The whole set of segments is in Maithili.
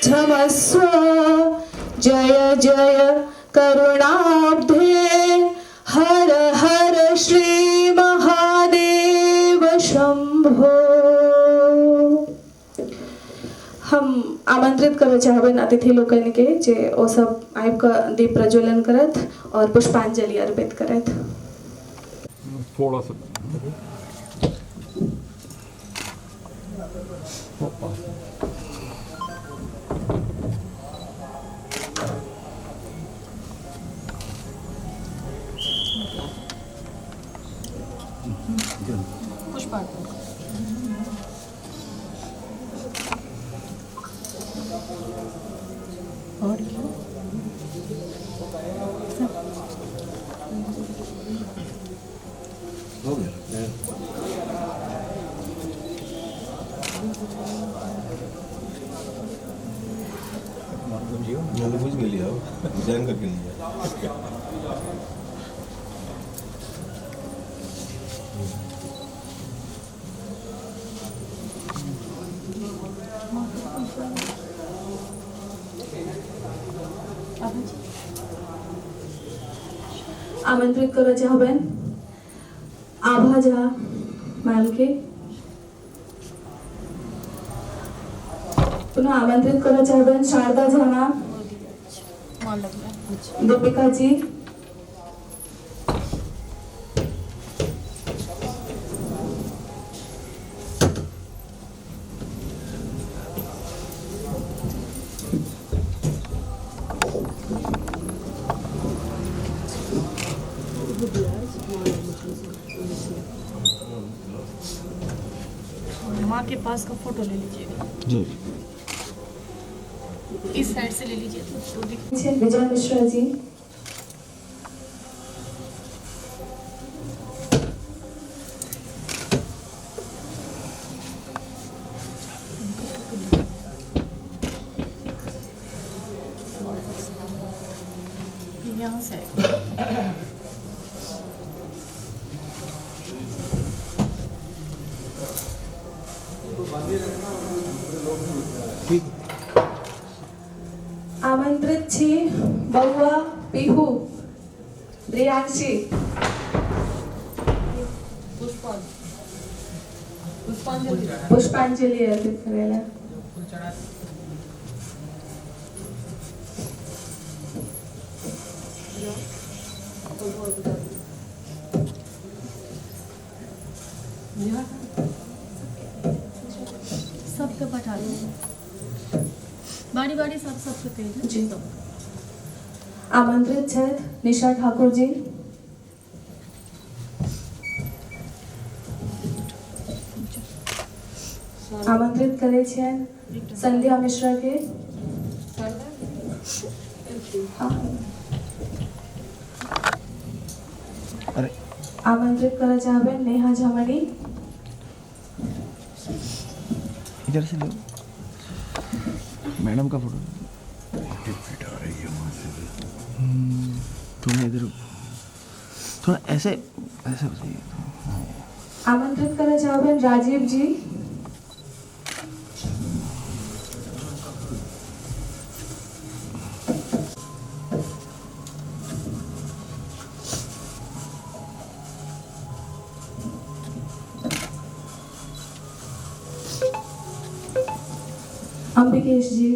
क्षमस्व। जय जय करुणाब्धे हर हर श्री महादेव शंभो। हम आमंत्रित करऽ चाहबनि अतिथि लोकनिके जे ओ सब आबि कऽ दीप प्रज्वलन करत और पुष्पांजलि अर्पित करत। थोड़ा सा और क्या? हो गया। मैंने बुझ के लिया, डिजाइन करके लिया। आमंत्रित करऽ चाहबनि आभा झा मैम के। पुनः आमंत्रित करऽ चाहबनि शारदा झा मैम, दीपिका जी। माँ के पास का फोटो ले लीजिएगा। जी। इस साइड से ले लीजिए तो दिख। विजय मिश्रा जी। यहाँ से आमंत्रित छी बौआ पीहू प्रियांशी। पुष्पांजलि अर्पित करेला। सबके पठा दो, बारी बारी सब सबके कही। जी। आमंत्रित छथि निशा ठाकुर जी। आमंत्रित करै छियनि संध्या मिश्रा के। हाँ। अरे। आमंत्रित करऽ चाहबनि नेहा झामणी। इधर से लो मैडम का फोटो। थोड़ा इधर, थोड़ा ऐसे ऐसे बताइए। आमंत्रित करऽ चाहबनि राजीव जी। अंबिकेश जी।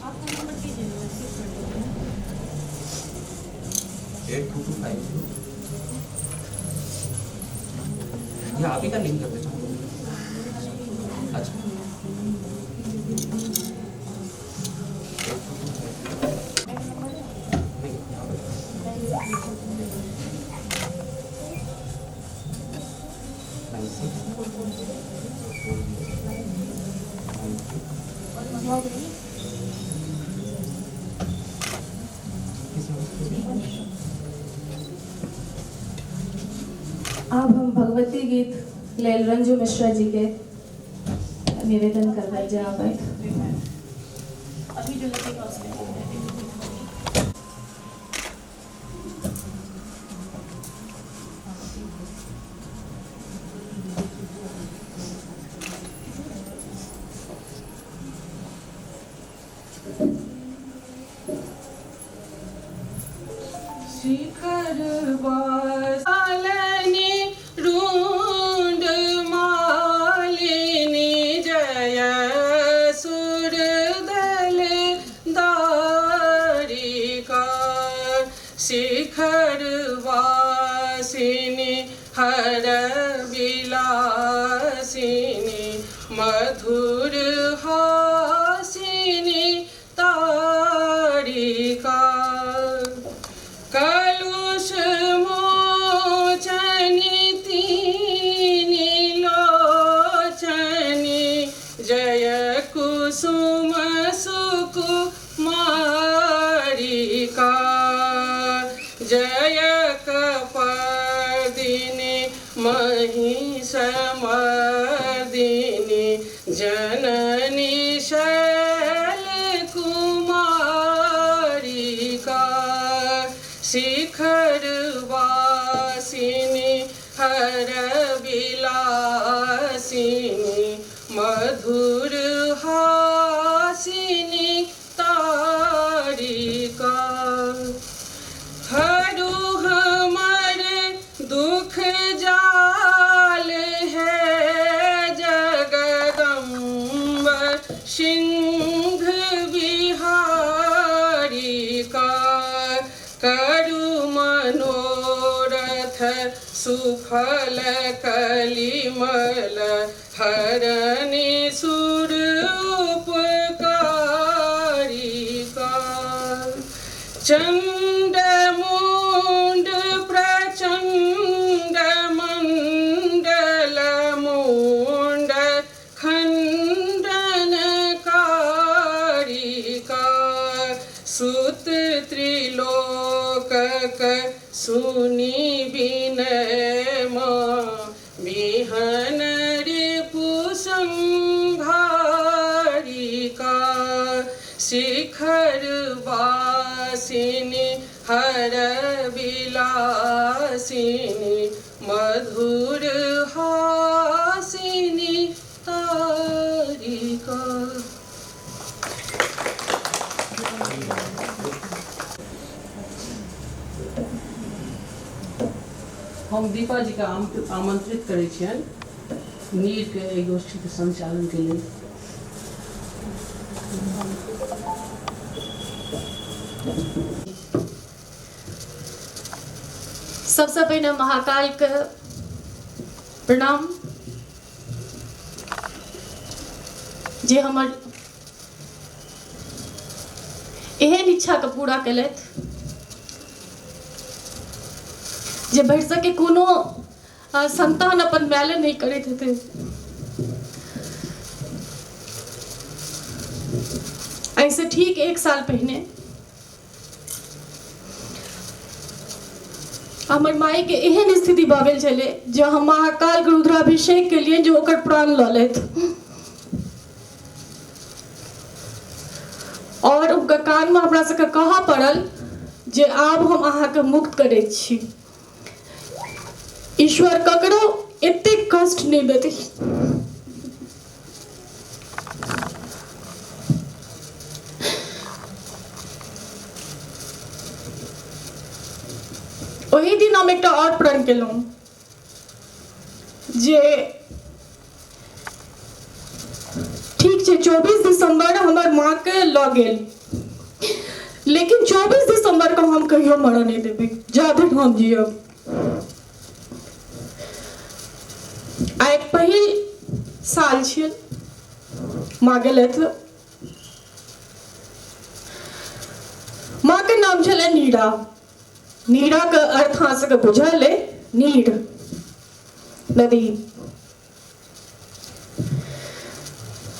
आपका नंबर दीजिए, मैसेज कर दीजिए। 82250। ये आप ही का लिंक कर देता हूँ। अच्छा, नहीं, यहाँ पे 96 40 93। किस आब हम भगवती गीत लेल रंजू मिश्रा जी के निवेदन करबै जे आबथि। अभी जो लगेगा उसमें। शिखर वासनी रुंड मालिनी जय सुरदल दारिका शिखर वासिनी हर विलासिनी मधुर हासिनी तारिका कलुष मोचनी तीनी लोचनी जय कुसुम सुकुमारिका जय कपर्दिनी महिषमर्दिनी जननी शैल कुमारिका शिखर वासिनी हर विलासिनी मधुर हासिनी तारिका हरु हमर दुख जाल है जगदम्ब सिंह बिहारिका करु मनोरथ सुफल कलिमल हरनि सुर उपकारिका चण्ड मुण्ड प्रचण्ड मण्डल मुण्ड खण्डन कारिका सुत त्रिलोकक सुनि विनय माँ बिहन रिपु संहारिका शिखर वासिनी हर विलासिनी मधुर हासिनी तारिका। हम दीपा जी के आमंत्रित करै छियनि नीरके एहि गोष्ठीके संचालनके लेल। सबसँ पहिने महाकाल के प्रणाम, जे हमर एहन इच्छा के पूरा केलथि जे भरि सके कोनो संतान अपन मायले नहि करैत हेतै। एहिसँ ठीक 1 साल पहिने हमर माई के एहन स्थिति भऽ गेल छलै जे हम महाकाल के रुद्राभिषेक केलियै जे ओकर प्राण लऽ लेत और हुनकर कानमे हमरा सबके कहऽ पड़ल जे आब हम अहाँके मुक्त करै छी, ईश्वर ककरो एतेक कष्ट नहि देतै। ओहि दिन हम एकटा और प्रण केलहुँ जे ठीक छै 24 दिसंबर हमर माँ के लऽ गेल, लेकिन 24 दिसंबर को हम कहियो मरऽ नहि देबै जा धरि हम जियब। आइ पहिल साल छियै माँ गेलथि। माँ के नाम छलै नीरा। नीरा के अर्थ अहाँ सबके बुझल अइ, नीर नदी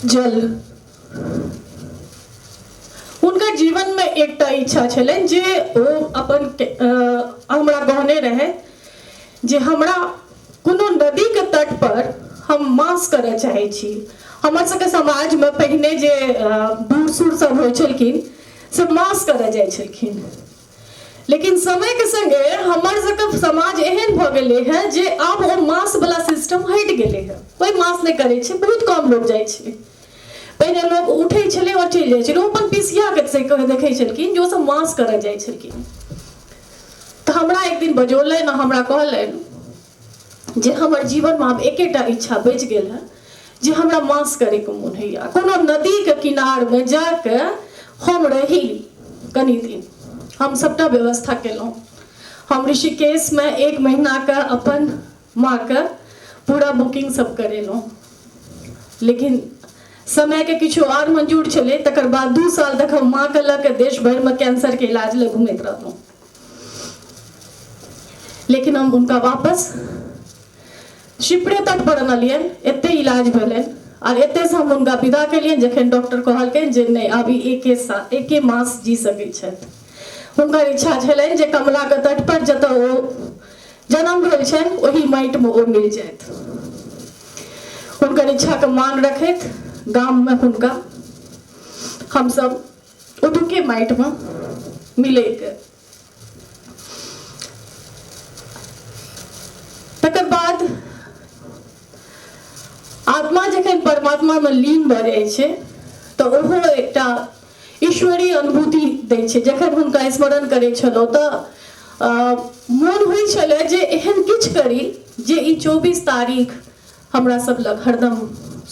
जल। हुनकर जीवन में एकटा इच्छा छलनि जे ओ अपन हमरा कहने रहे जे हमरा कोनो नदी के तट पर हम मास करऽ चाहै छी। हमर सबके समाज में पहिने जे बूढ़ सूढ़ सब होइ छलखिन से मास करऽ जाइ छलखिन, लेकिन समय के संगे हमर सबके समाज एहन भऽ गेलै हँ जे आब ओ मास वाला सिस्टम हटि गेलै हँ, कोइ मास नहि करै छै, बहुत कम लोग जाइ छै। पहिने लोग उठै छलै आओर चलि जाइ छलै, ओ अपन पिसियाके से देखै छलखिन जे ओसब मास करऽ जाइ छलखिन। तऽ हमरा एक दिन बजौलनि आ हमरा कहलनि जे हमर जीवनमे आब एकेटा इच्छा बचि गेल हँ जे हमरा मास करैके मोन होइए, कोनो नदीके किनारमे जाके हम रही कनि दिन। हम सबटा व्यवस्था केलहुँ। हम ऋषिकेशमे 1 महीनाके अपन माँके पूरा बुकिंग सब करेलहुँ, लेकिन समयके किछु आओर मंजूर छलै। तकर बाद 2 साल तक हम माँके लऽ के देश भरिमे कैंसरके इलाज लए घुमैत रहलहुँ, लेकिन हम हुनका वापस शिप्रे तट पर अनलियनि, एते इलाज भेलनि और एते से हम हुनका विदा केलियनि जखन डॉक्टर कहलकनि जे नहि आब ई एके मास जी सकै छथि। हुनकर इच्छा छलनि जे कमलाके तट पर जतऽ ओ जन्म भेल छनि ओहि माटिमे ओ मिल जाथि। हुनकर इच्छाके मान रखैत गाममे हुनका हमसब ओतुके माटिमे मिलैके। तकर बाद आत्मा जखन परमात्मामे लीन भऽ जाइ छै तऽ ओहो एकटा ईश्वरीय अनुभूति दै छै। जखन हुनका स्मरण करै छलहुँ तऽ मोन होइ छलै जे एहन किछु करी जे ई 24 तारीख हमरा सब लग हरदम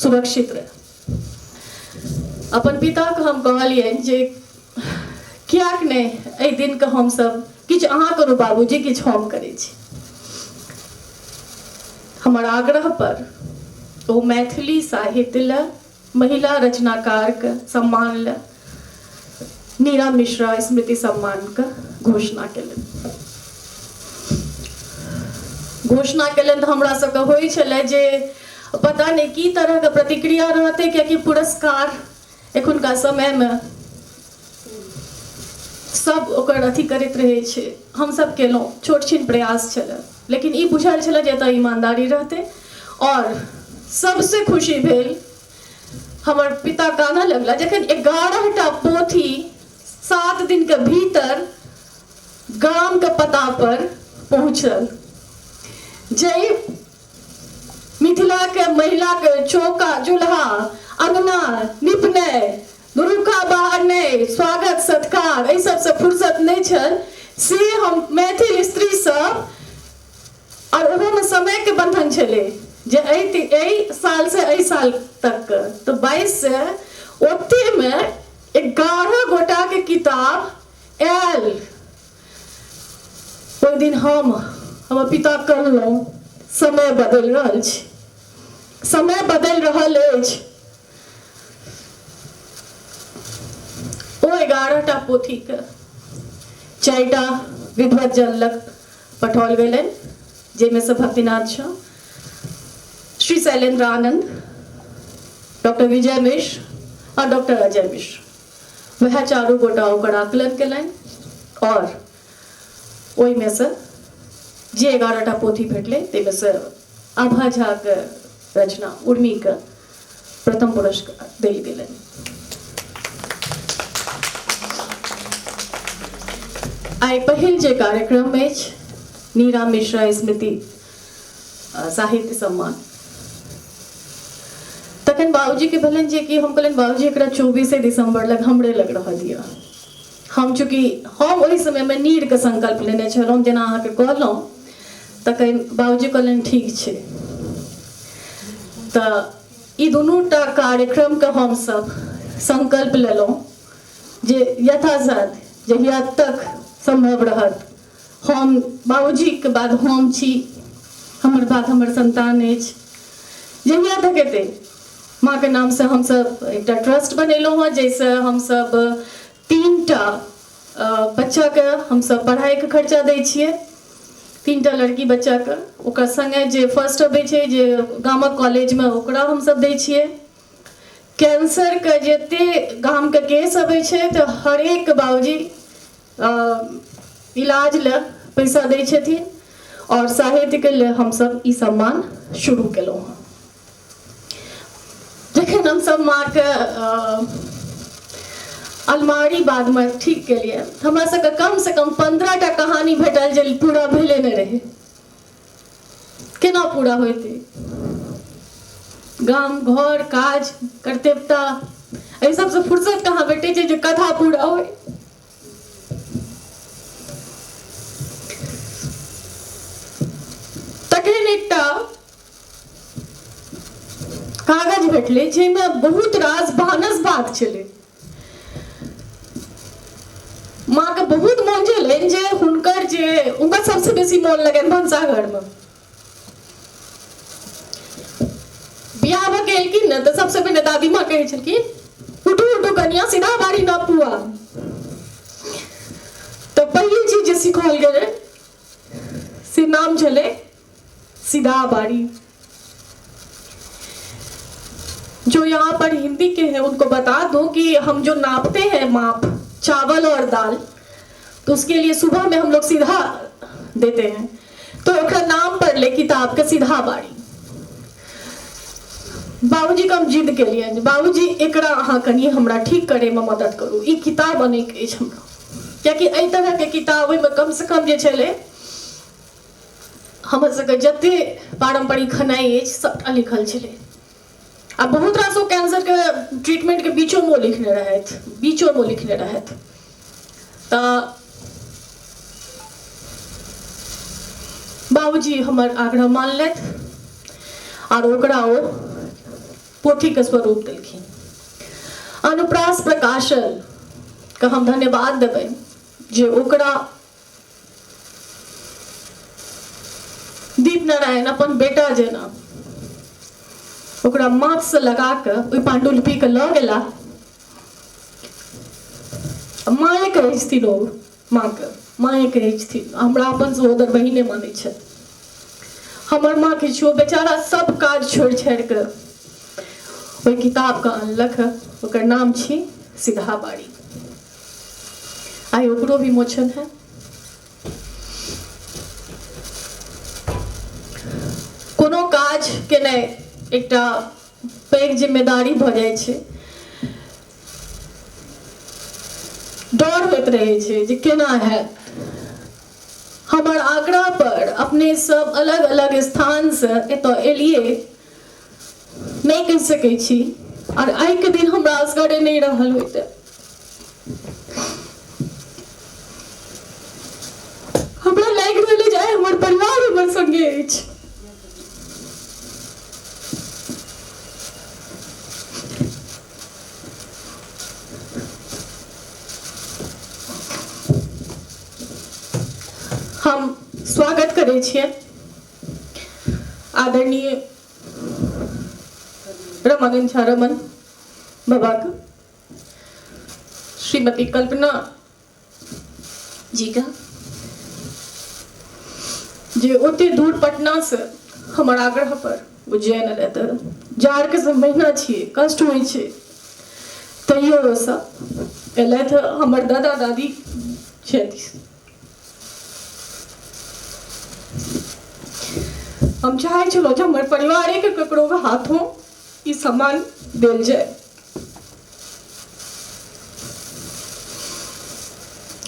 सुरक्षित रहै। अपन पिताके हम कहलियनि जे किएक नहि एहि दिनके हमसब किछु अहाँ करू बाबूजी, किछु हम करै छी। हमर आग्रह पर ओ मैथिली साहित्य लए महिला रचनाकारके सम्मान लए नीरा मिश्रा स्मृति सम्मानके घोषणा केलनि। घोषणा केलनि तऽ हमरा सबके होइ छलै जे पता नहि की तरहके प्रतिक्रिया रहतै, कियाकि पुरस्कार एखुनका समयमे सब ओकर अथी करैत रहै छै। हमसब केलहुँ, छोट छिन प्रयास छलै, लेकिन ई बुझल छलै जे एतऽ ईमानदारी रहतै। और सबसे खुशी भेल हमर पिता कानऽ लगला जखन 11टा पोथी 7 दिनके भीतर गामके पता पर पहुँचल। जै मिथिलाके महिलाके चौका चूल्हा अंगना निपनाइ दुरुखा बहारनाइ स्वागत सत्कार एहि सबसँ फुर्सत नहि छल, से हम मैथिल स्त्री सब, और ओहोमे समयके बंधन छलै जे एहि सालसँ एहि साल तक, तऽ 22 से ओतेमे 11 गोटाके किताब आयल। ओहि दिन हम हमर पिता कहलहुँ समय बदलि रहल छै, समय बदलि रहल अछि। ओ 11टा पोथीके 4टा विद्वत जन लग पठाओल गेलनि, जाहिमे से भक्तिनाथ झा, श्री शैलेन्द्र आनंद, डॉक्टर विजय मिश्र और डॉक्टर अजय मिश्र, वएह 4 गोटा ओकर आकलन केलनि और ओहिमे से जे 11टा पोथी भेटलै ताहिमे से आभा झाके रचना उर्मीके प्रथम पुरस्कार देल गेलनि। आइ पहिल जे कार्यक्रम अछि नीरा मिश्रा स्मृति साहित्य सम्मान, तखन बाबूजीके भेलनि जे कि हम कहलियनि बाबूजी एकरा 24 दिसंबर लग हमरे लग रहऽ दिअ। हम चूँकि हम ओहि समयमे नीरके संकल्प लेने छलहुँ, जेना अहाँके कहलहुँ, तखन बाबूजी कहलनि ठीक छै। तऽ ई दुनूटा कार्यक्रमके हमसब संकल्प लेलहुँ जे यथासाध्य जहिया तक सम्भव रहत, हम बाबूजीके बाद हम छी, हमर बाद हमर संतान अछि, जहिया तक एतै माँके नामसँ हमसब एकटा ट्रस्ट बनेलहुँ हँ, जाहिसँ हमसब 3टा बच्चाके हमसब पढ़ाइके खर्चा दै छियै, 3टा लड़की बच्चाके। ओकर सङ्गे जे फर्स्ट अबै छै जे गामक कॉलेजमे ओकरा हमसब दै छियै। कैंसरके जते गामके केस अबै छै तऽ हरेक बाबूजी इलाज लए पैसा दै छथिन और साहित्यके लेल हमसब ई सम्मान शुरू केलहुँ हँ। जखन हमसब माँके अलमारी बादमे ठीक केलियै, हमरा सबके कमसँ कम 15टा कहानी भेटल जे पूरा भेले नहि रहै। केना पूरा होइतै? गाम घर काज कर्तव्यता एहि सबसँ फुर्सत कहाँ भेटै छै जे कथा पूरा होइ। भेटलै जाहिमे बहुत रास भानस भात छलै। माँके बहुत मोन छलनि जे हुनकर जे हुनका सबसँ बेसी मोन लगनि भनसाघरमे। बियाह भऽ के एलखिन ने तऽ सबसँ पहिने दादी माँ कहै छलखिन उठू उठू कनिया सीधा बारी ना पुआ। तऽ पहिल चीज जे सिखाओल गेलै से नाम छलै सीधा बारी। जो यहाँ पर हिंदी के हैं उनको बता दूं कि हम जो नापते हैं माप चावल और दाल, तो उसके लिए सुबह में हम लोग सीधा देते हैं, तो ओकरा नाम पर ले किताब के सीधा बारी। बाबूजी के हम जिद केलियनि बाबूजी एकरा अहाँ कनि हमरा ठीक करे में मदद करू, ई किताब अनैके अछि हमरा, कियाकि एहि तरह के किताब ओहिमे कम से कम जे छलै हमर सबके जते पारम्परिक खेनाइ अछि सबटा लिखल छलै। आ बहुत रास ओ कैंसर के ट्रीटमेंट के बीचो में लिखने रहथि, बीचो में लिखने रहथि। तऽ बाबूजी हमर आग्रह मानलथि आर ओकरा ओ पोथीके स्वरूप देलखिन। अनुप्रास प्रकाशन के हम धन्यवाद देबै जे ओकरा दीप नारायण अपन बेटा जेना ओकरा माथसँ लगा कऽ ओहि पांडुलिपिके लऽ गेला। माए कहै छथिन ओ, माँके माए कहै छथिन, हमरा अपन सहोदर बहिने मानै छथि। हमर माँ किछु बेचारा सब काज छोड़ि छाड़ि कऽ ओहि किताबके अनलक, ओकर नाम छी सीधा बाड़ी। आइ ओकरो विमोचन है। कोनो काज केनाइ एकटा पैघ जिम्मेदारी भऽ जाइ छै, डर होइत रहै छै जे केना हैत। हमर आग्रह पर अपने सब अलग अलग स्थानसँ एतऽ एलियै, नहि कहि सकै छी, आओर आइके दिन हमरा असगरे नहि रहल होइते। हमरा लागि रहल अछि आइ हमर परिवार हमर संगे अछि। हम स्वागत करै छियै आदरणीय रमानंद झा रमन बाबाके, श्रीमती कल्पना जी का, जे ओते दूर पटना से हमर आग्रह पर उज्जैन एलै। तऽ जाड़के सब महीना छियै, कष्ट होइ छै, तैयो ओ सब एलथि। हमर दादा दादी छथि। हम चाहै छलहुँ जे हमर परिवारेके ककरो हाथों ई सम्मान देल जाय।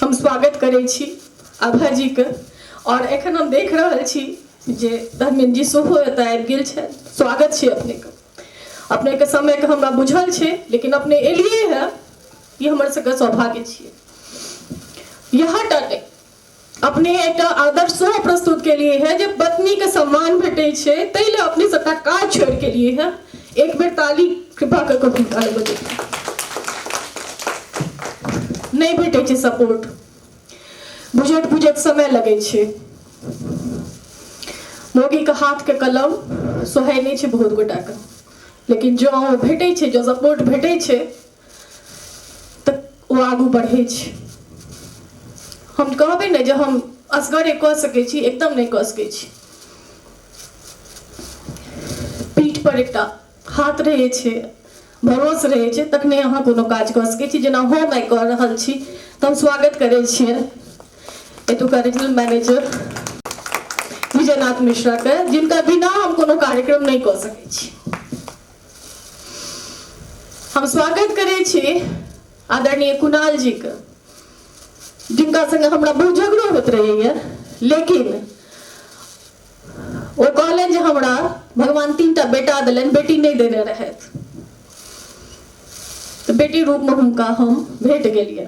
हम स्वागत करै छी आभा जीके, और एखन हम देख रहल छी जे धर्मेंद्र जी सेहो एतऽ आबि गेल छथि। स्वागत छै अपनेके। अपनेके समयके हमरा बुझल छै, लेकिन अपने एलियै हँ, ई हमर सबके सौभाग्य छियै। यहाँ टा नहि, अपने एकटा आदर्श सेहो प्रस्तुत केलियै हँ जे पत्नीके सम्मान भेटै छै, ताहि लए अपने सबटा काज छोड़ि केलियै हँ। एक बेर ताली कृपा कऽ कऽ हुनका लग बजेबै। नहि भेटै छै सपोर्ट, बुझैत बुझैत समय लगै छै। मौगीके हाथके कलम सोहाइ नहि छै बहुत गोटाके, लेकिन जँ ओ भेटै छै, जँ सपोर्ट भेटै छै तऽ ओ आगू बढ़ै छै। हम कहबै ने जे हम असगरे कऽ सकै छी, एकदम नहि कऽ सकै छी। पीठ पर एकटा हाथ रहै छै, भरोस रहै छै, तखने अहाँ कोनो काज कऽ सकै छी, जेना हम आइ कऽ रहल छी। तऽ हम स्वागत करै छियै एतुका रीजनल मैनेजर विजयनाथ मिश्राके, जिनका बिना हम कोनो कार्यक्रम नहि कऽ सकै छी। हम स्वागत करै छी आदरणीय कुणाल जीके, जिनका संगे हमरा बहुत झगड़ो होइत रहैए, लेकिन ओ कहलनि जे हमरा भगवान 3टा बेटा देलनि, बेटी नहि देने रहथि, तऽ बेटी रूपमे हुनका हम भेट गेलियै।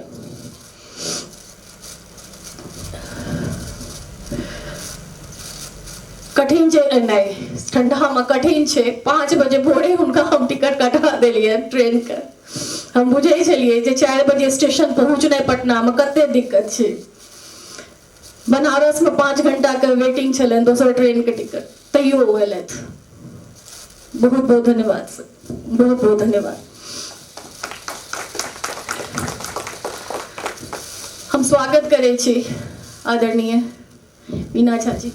कठिन छै एनाइ, ठण्डामे कठिन छै। 5 बजे भोरे हुनका हम टिकट कटा देलियनि ट्रेनके। हम बुझै छलियै जे 4 बजे स्टेशन पहुँचनाइ पटनामे कते दिक्कत छै। बनारसमे 5 घंटाके वेटिंग छलनि दोसर ट्रेनके टिकट, तैयो ओ एलथि। बहुत बहुत धन्यवाद सर, बहुत बहुत धन्यवाद। हम स्वागत करै छी आदरणीय मीना झा जी।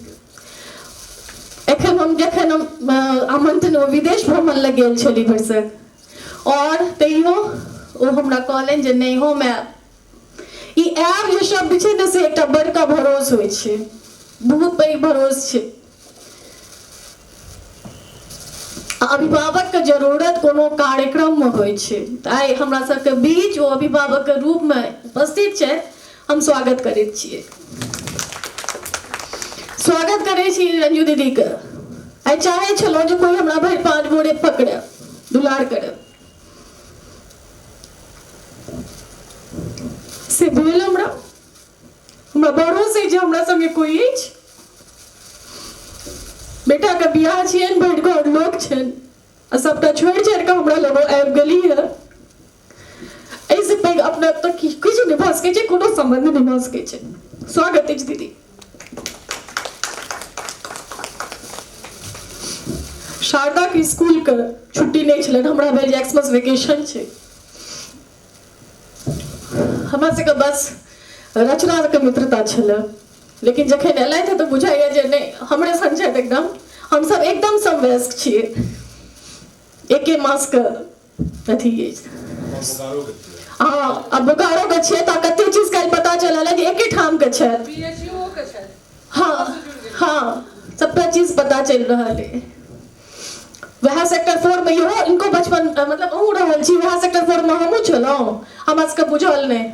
एखन हम जखन हम आमंत्रण विदेश भ्रमण लग गेल छली भरिसक, और तैयो ओ हमरा कहलनि जे नहि हम आयब। ई आयब जे शब्द छै ने से एकटा बड़का भरोस होइ छै, बहुत पैघ भरोस छै। अभिभावकके जरूरत कोनो कार्यक्रममे होइ छै, तऽ आइ हमरा सबके बीच ओ अभिभावकके रूपमे उपस्थित छथि, हम स्वागत करैत छियै। स्वागत करै छी रंजू दीदीके। आइ चाहै छलहुँ जे कोइ हमरा भरि 5 भोरे पकड़े, दुलार करे, से भेल। हमरा हमरा भरोस अछि जे हमरा संगे कोइ अछि। बेटाके बियाह छियनि, भरि घर लोक छनि, आ सबटा छोड़ि छाड़ि कऽ हमरा लग आबि गेली हँ। एहिसँ पैघ अपना तऽ किछु नहि भऽ सकै छै, कोनो सम्बन्ध नहि भऽ सकै छै। स्वागत अछि दीदी। शारदाके स्कूलके छुट्टी नहि छलनि, हमरा भेल जे एक्समस वेकेशन छै। हमरा सबके बस रचनाके मित्रता छलै, लेकिन जखन एलथि तऽ बुझाइए जे नहि हमरे सन छथि एकदम, हमसब एकदम समवयस्क छियै, एके मासके अथी अछि। हँ, आ बोकारोके छियै तऽ कते चीज काल्हि पता चलल जे एके ठामके छथि। हँ हँ, सबटा चीज पता चलि रहल अइ। वएह सेक्टर 4 में इहो इनको बचपन मतलब अहूँ रहल छी, वएह सेक्टर 4 में हमहूँ छलहुँ, हमरा सबके बुझल नहि।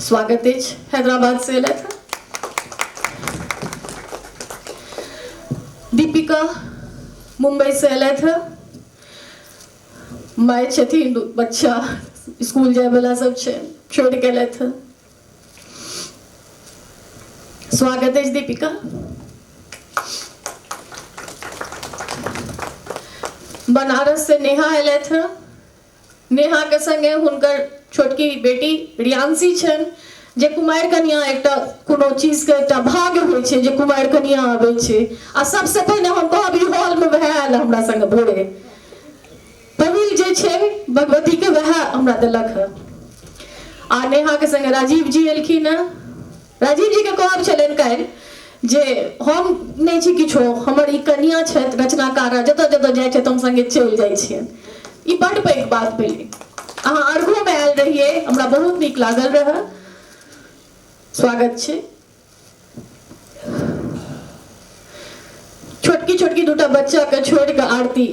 स्वागत अछि, हैदराबाद से एलथि। दीपिका मुंबई से एलथि, माय छथिन, बच्चा स्कूल जायवला सब छै, छोड़ि के एलथि। स्वागत अछि दीपिका। बनारस से नेहा एलथि। नेहा के संगे हुनकर छोटकी बेटी रियांसी छनि, जे कुमारि कनिया एकटा कोनो चीजके एकटा भाग्य होइ छै जे कुमारि कनिया आबै छै। आ सबसँ पहिने हम कहब ई हॉलमे वएह आयल हमरा संगे भोरे, पहिल जे छै भगवतीके वएह हमरा देलक हँ। आ नेहाके संगे राजीव जी एलखिन हँ। राजीव जीके कहब छलनि काल्हि जे हम नहि छी किछो, हमर ई कनिया छथि रचनाकार, जतऽ जतऽ जाइ छथि हम संगे चलि जाइ छियनि। ई बड्ड पैघ बात भेलै। अहाँ अर्घोमे आयल रहियै, हमरा बहुत नीक लागल रहए। स्वागत छै। छोटकी छोटकी दूटा बच्चाके छोड़ि कऽ आरती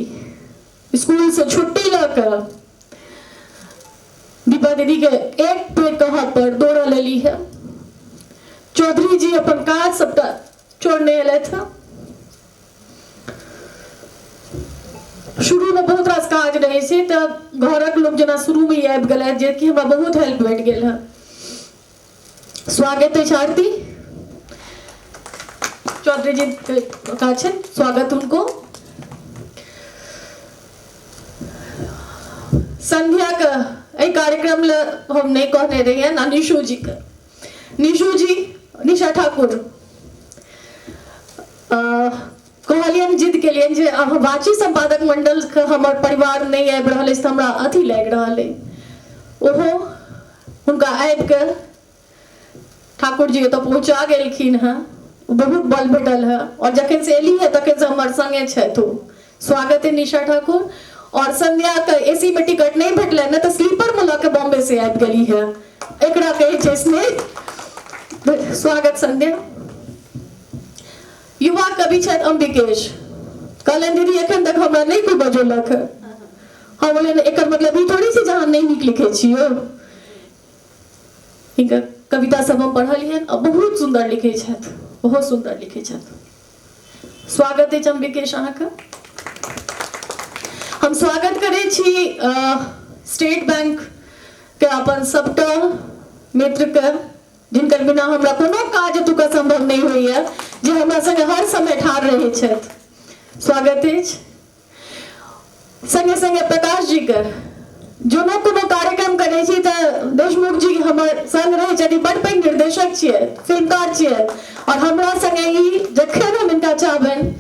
स्कूलसँ छुट्टी लऽ कऽ दीपा दीदी के एक बेर कहब पर दौड़ल एली है। चौधरी जी अपन काज सबटा छोड़ने एलथि हँ। शुरूमे बहुत रास काज रहै छै तऽ घरक लोक जेना शुरूमे ही आबि गेलथि, जे कि हमरा बहुत हेल्प भेट गेल हँ। स्वागत अछि आरती चौधरी जी का छनि, स्वागत उनको। संध्या के एहि कार्यक्रम ले हम नहीं कहने रहियनि, आ निशु जी के, निशु जी निशा ठाकुर कहलियनि, जिद केलियनि जे अहाँ वाची संपादक मंडल के हमर परिवार नहीं आबि रहल अछि तऽ हमरा अथी लागि रहल अछि। ओहो हुनका आबिके ठाकुर जी ओतऽ पहुँचा गेलखिन हँ, बहुत बल भेटल हँ। और जखन से एली है तखन से हमर संगे छथि ओ। स्वागत है निशा ठाकुर। और संध्या के एसी में टिकट नहीं भेटलै ने तऽ स्लीपर में लऽ के बॉम्बे से आबि गेली है, एकरा कहै छै स्नेह। स्वागत संध्या। युवा कवि छथि अंबिकेश, कहलनि दीदी एखन तक हमरा नहि कोइ बजौलक हँ। हम बोललियनि एकर मतलब ई थोड़ी छै जे अहाँ नहि नीक लिखै छी यौ। हिनकर कविता सब हम पढ़लियनि आ बहुत सुन्दर लिखै छथि, बहुत सुन्दर लिखै छथि। स्वागत अछि अंबिकेश अहाँके। हम स्वागत करै छी स्टेट बैंक के अपन सबटा मित्रके, जिनकर बिना हमरा कोनो काज एतुका संभव नहीं होइए, जे हमरा संगे हर समय ठाढ़ रहै छथि, स्वागत अछि। संगे संगे प्रकाश जी के, जो कोनो कार्यक्रम करै छी तऽ देशमुख जी हमर संग रहै छथि, बड़ पैघ निर्देशक छियै, फिल्मकार छियै, और हमरा संगे ई जखन हम हिनका चाहबनि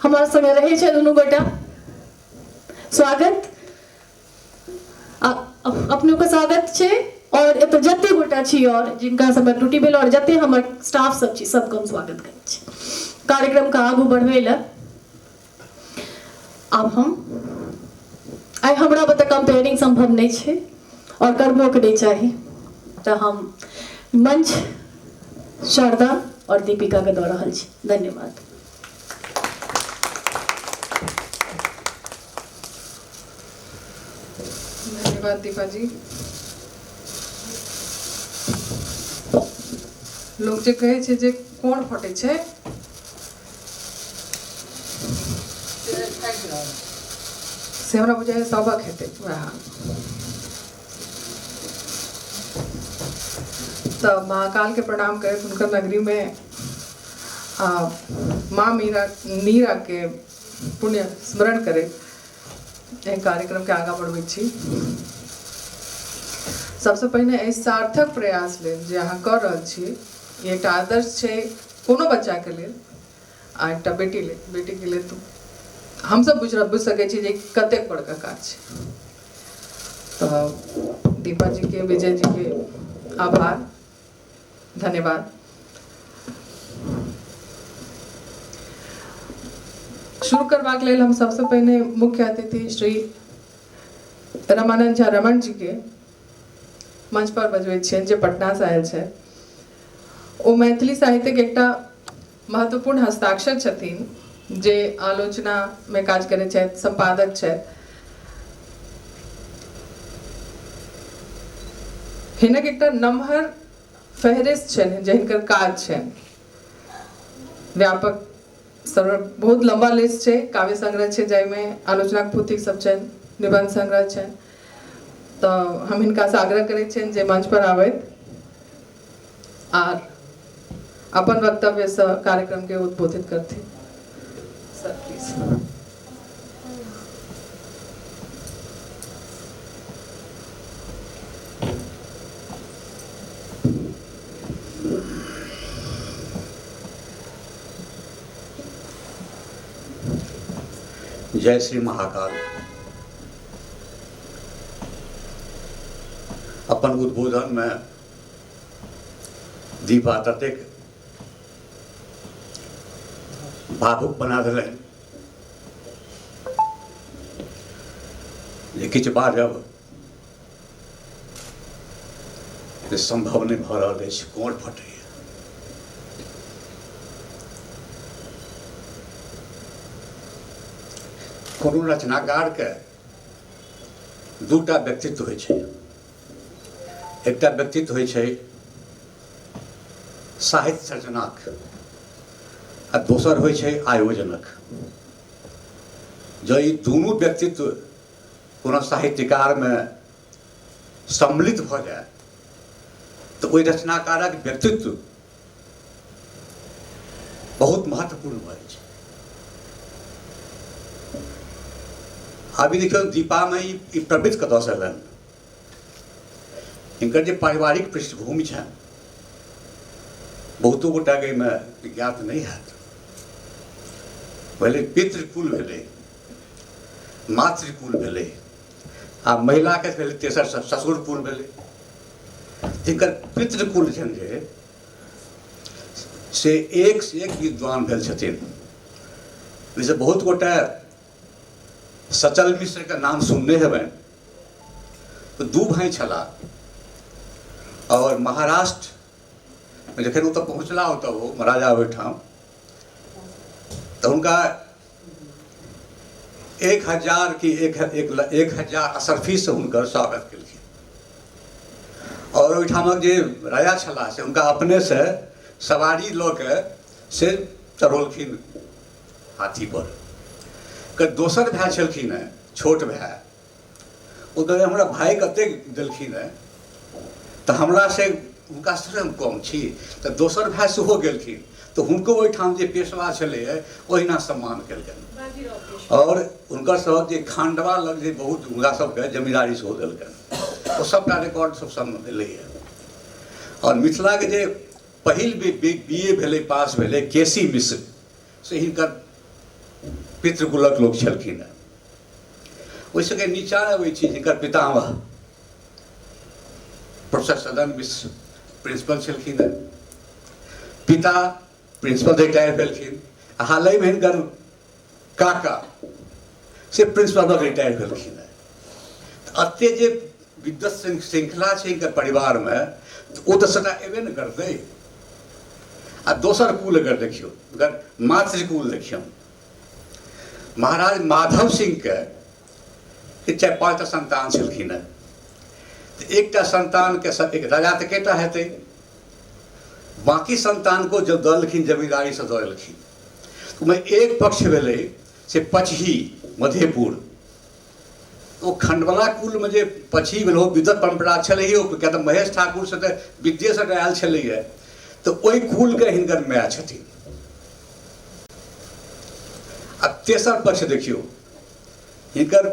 हमरा संगे रहै छै दुनू गोटा। स्वागत अपनोके स्वागत छै। और एतऽ जते गोटा छी और जिनका सबक ड्यूटी भेल और जते हमर स्टाफ सब छी, सबके हम स्वागत करै छी। कार्यक्रमके आगू बढ़बै लए आब हम आइ हमरा बता कंपेयरिंग संभव नहीं छै और करबोके नहीं चाही, तऽ हम मंच शारदा और दीपिका के दऽ रहल छी। धन्यवाद। धन्यवाद दीपा जी। लोग जे कहै छै जे कोन फटै छै से हमरा बुझाइए सबक हेतै वएह। तऽ महाकालके प्रणाम करैत हुनकर नगरीमे आ माँ मीरा नीराके पुण्य स्मरण करैत एहि कार्यक्रमके आगाँ बढ़बै छी। सबसँ पहिने एहि सार्थक प्रयास लेल जे अहाँ कऽ रहल छी, ई एकटा आदर्श छै कोनो बच्चाके लेल आ एकटा बेटी लेल। बेटीके लेल तऽ हमसब बुझि सकै छी जे कतेक बड़का काज छै। तऽ दीपा जीके, विजय जीके आभार, धन्यवाद। शुरू करबाक लेल हम सबसँ पहिने मुख्य अतिथि श्री रमानंद झा रमण जी के मंच पर बजबै छियनि, जे पटनासँ आयल छथि। ओ मैथिली साहित्यके एकटा महत्वपूर्ण हस्ताक्षर छथिन, जे आलोचनामे काज करै छथि, सम्पादक छथि। हिनक एकटा नमहर फेहरिस्त छनि जे हिनकर काज छनि, व्यापक सर्व बहुत लम्बा लिस्ट छै। काव्य संग्रह छै जाहिमे आलोचनाक पोथी सब छनि, निबंध संग्रह छनि। तऽ हम हिनकासँ आग्रह करै छियनि जे मंच पर आबथि आर अपन वक्तव्यसँ कार्यक्रमके उद्बोधित करथिन। Sir please. जय श्री महाकाल। अपन उद्बोधन में दीपा ततेक भावुक बना देलनि जे किछु बाजब जे संभव नहि भऽ रहल अछि, कोर फटैए। कोनो रचनाकारके दूटा व्यक्तित्व होइ छै। एकटा व्यक्तित्व होइ छै साहित्य सर्जनाक आ दोसर होइ छै आयोजनक। जँ ई दुनू व्यक्तित्व कोनो साहित्यकारमे सम्मिलित भऽ जाय तऽ ओहि रचनाकारक व्यक्तित्व बहुत महत्वपूर्ण भऽ जाइ छै। अभी देखियौ दीपामे ई प्रवृत्ति कतऽसँ एलनि। हिनकर जे पारिवारिक पृष्ठभूमि छनि बहुतो गोटाके एहिमे ज्ञात नहि हैत। पहिले पितृकुल भेलै, मातृकुल भेलै आ महिलाके भेलै तेसर ससुर कुल भेलै। जिनकर पितृकुल छनि जे से एक से एक विद्वान भेल छथिन। ओहिसँ बहुत गोटा सचल मिश्रके नाम सुनने हेबनि। तऽ दू भाई छलाह और महाराष्ट्र जखन ओतऽ पहुँचला ओतऽ ओ राजा ओहिठाम तऽ हुनका 1000 की 1000 असरफीसँ हुनकर स्वागत केलखिन और ओहिठामक जे राजा छलाह से हुनका अपनेसँ सवारी लऽ के से चढ़ौलखिन हाथीपर। के दोसर भाय छलखिन हेँ, छोट भाय, ओ कहलखिन हमरा भाय कतेक देलखिन हेँ तऽ हमरा से हुनका से हम कम छी। तऽ दोसर भाय सेहो गेलखिन तऽ हुनको ओहिठाम जे पेशवा छलैए ओहिना सम्मान केलकनि। आओर हुनकर सभक जे खांडवा लग जे बहुत हुनका सबके जमींदारी सेहो देलकनि, ओ सबटा रिकॉर्ड सब सामने एलैए। आओर मिथिलाके जे पहिल बी ए भेलै, पास भेलै, के सी मिश्र, से हिनकर पितृकुलक लोक छलखिन हेँ। ओहि सबके नीचा अबै छी हिनकर पितामह प्रोफेसर सदन मिश्र प्रिंसिपल छलखिन हेँ, पिता प्रिंसिपल रिटायर भेलखिन, आ हालहिमे हिनकर काका से प्रिंसिपल रिटायर भेलखिन हेँ। एते जे विद्वत श्रृंखला छै हिनकर परिवारमे, ओ तऽ सबटा एबे ने करतै। आ दोसर कुल अगर देखियौ, अगर मातृकुल देखियौ, महाराज माधव सिंहके 4-5 टा संतान छलखिन हेँ। तऽ एकटा संतानके एक राजा तऽ केटा हेतै, बाकी संतान को जब दलखिन जमींदारी से दलखिन, ओहिमे एक पक्ष भेलै से पचही मधेपुर, ओ खंडवला कुलमे जे पचही भेल ओ विद्वत परम्परा छलैहे, ओ किया तऽ महेश ठाकुर से तऽ विद्ये से आयल छलैए, तऽ ओहि कुलके हिनकर माय छथिन। आ तेसर पक्ष देखियौ, हिनकर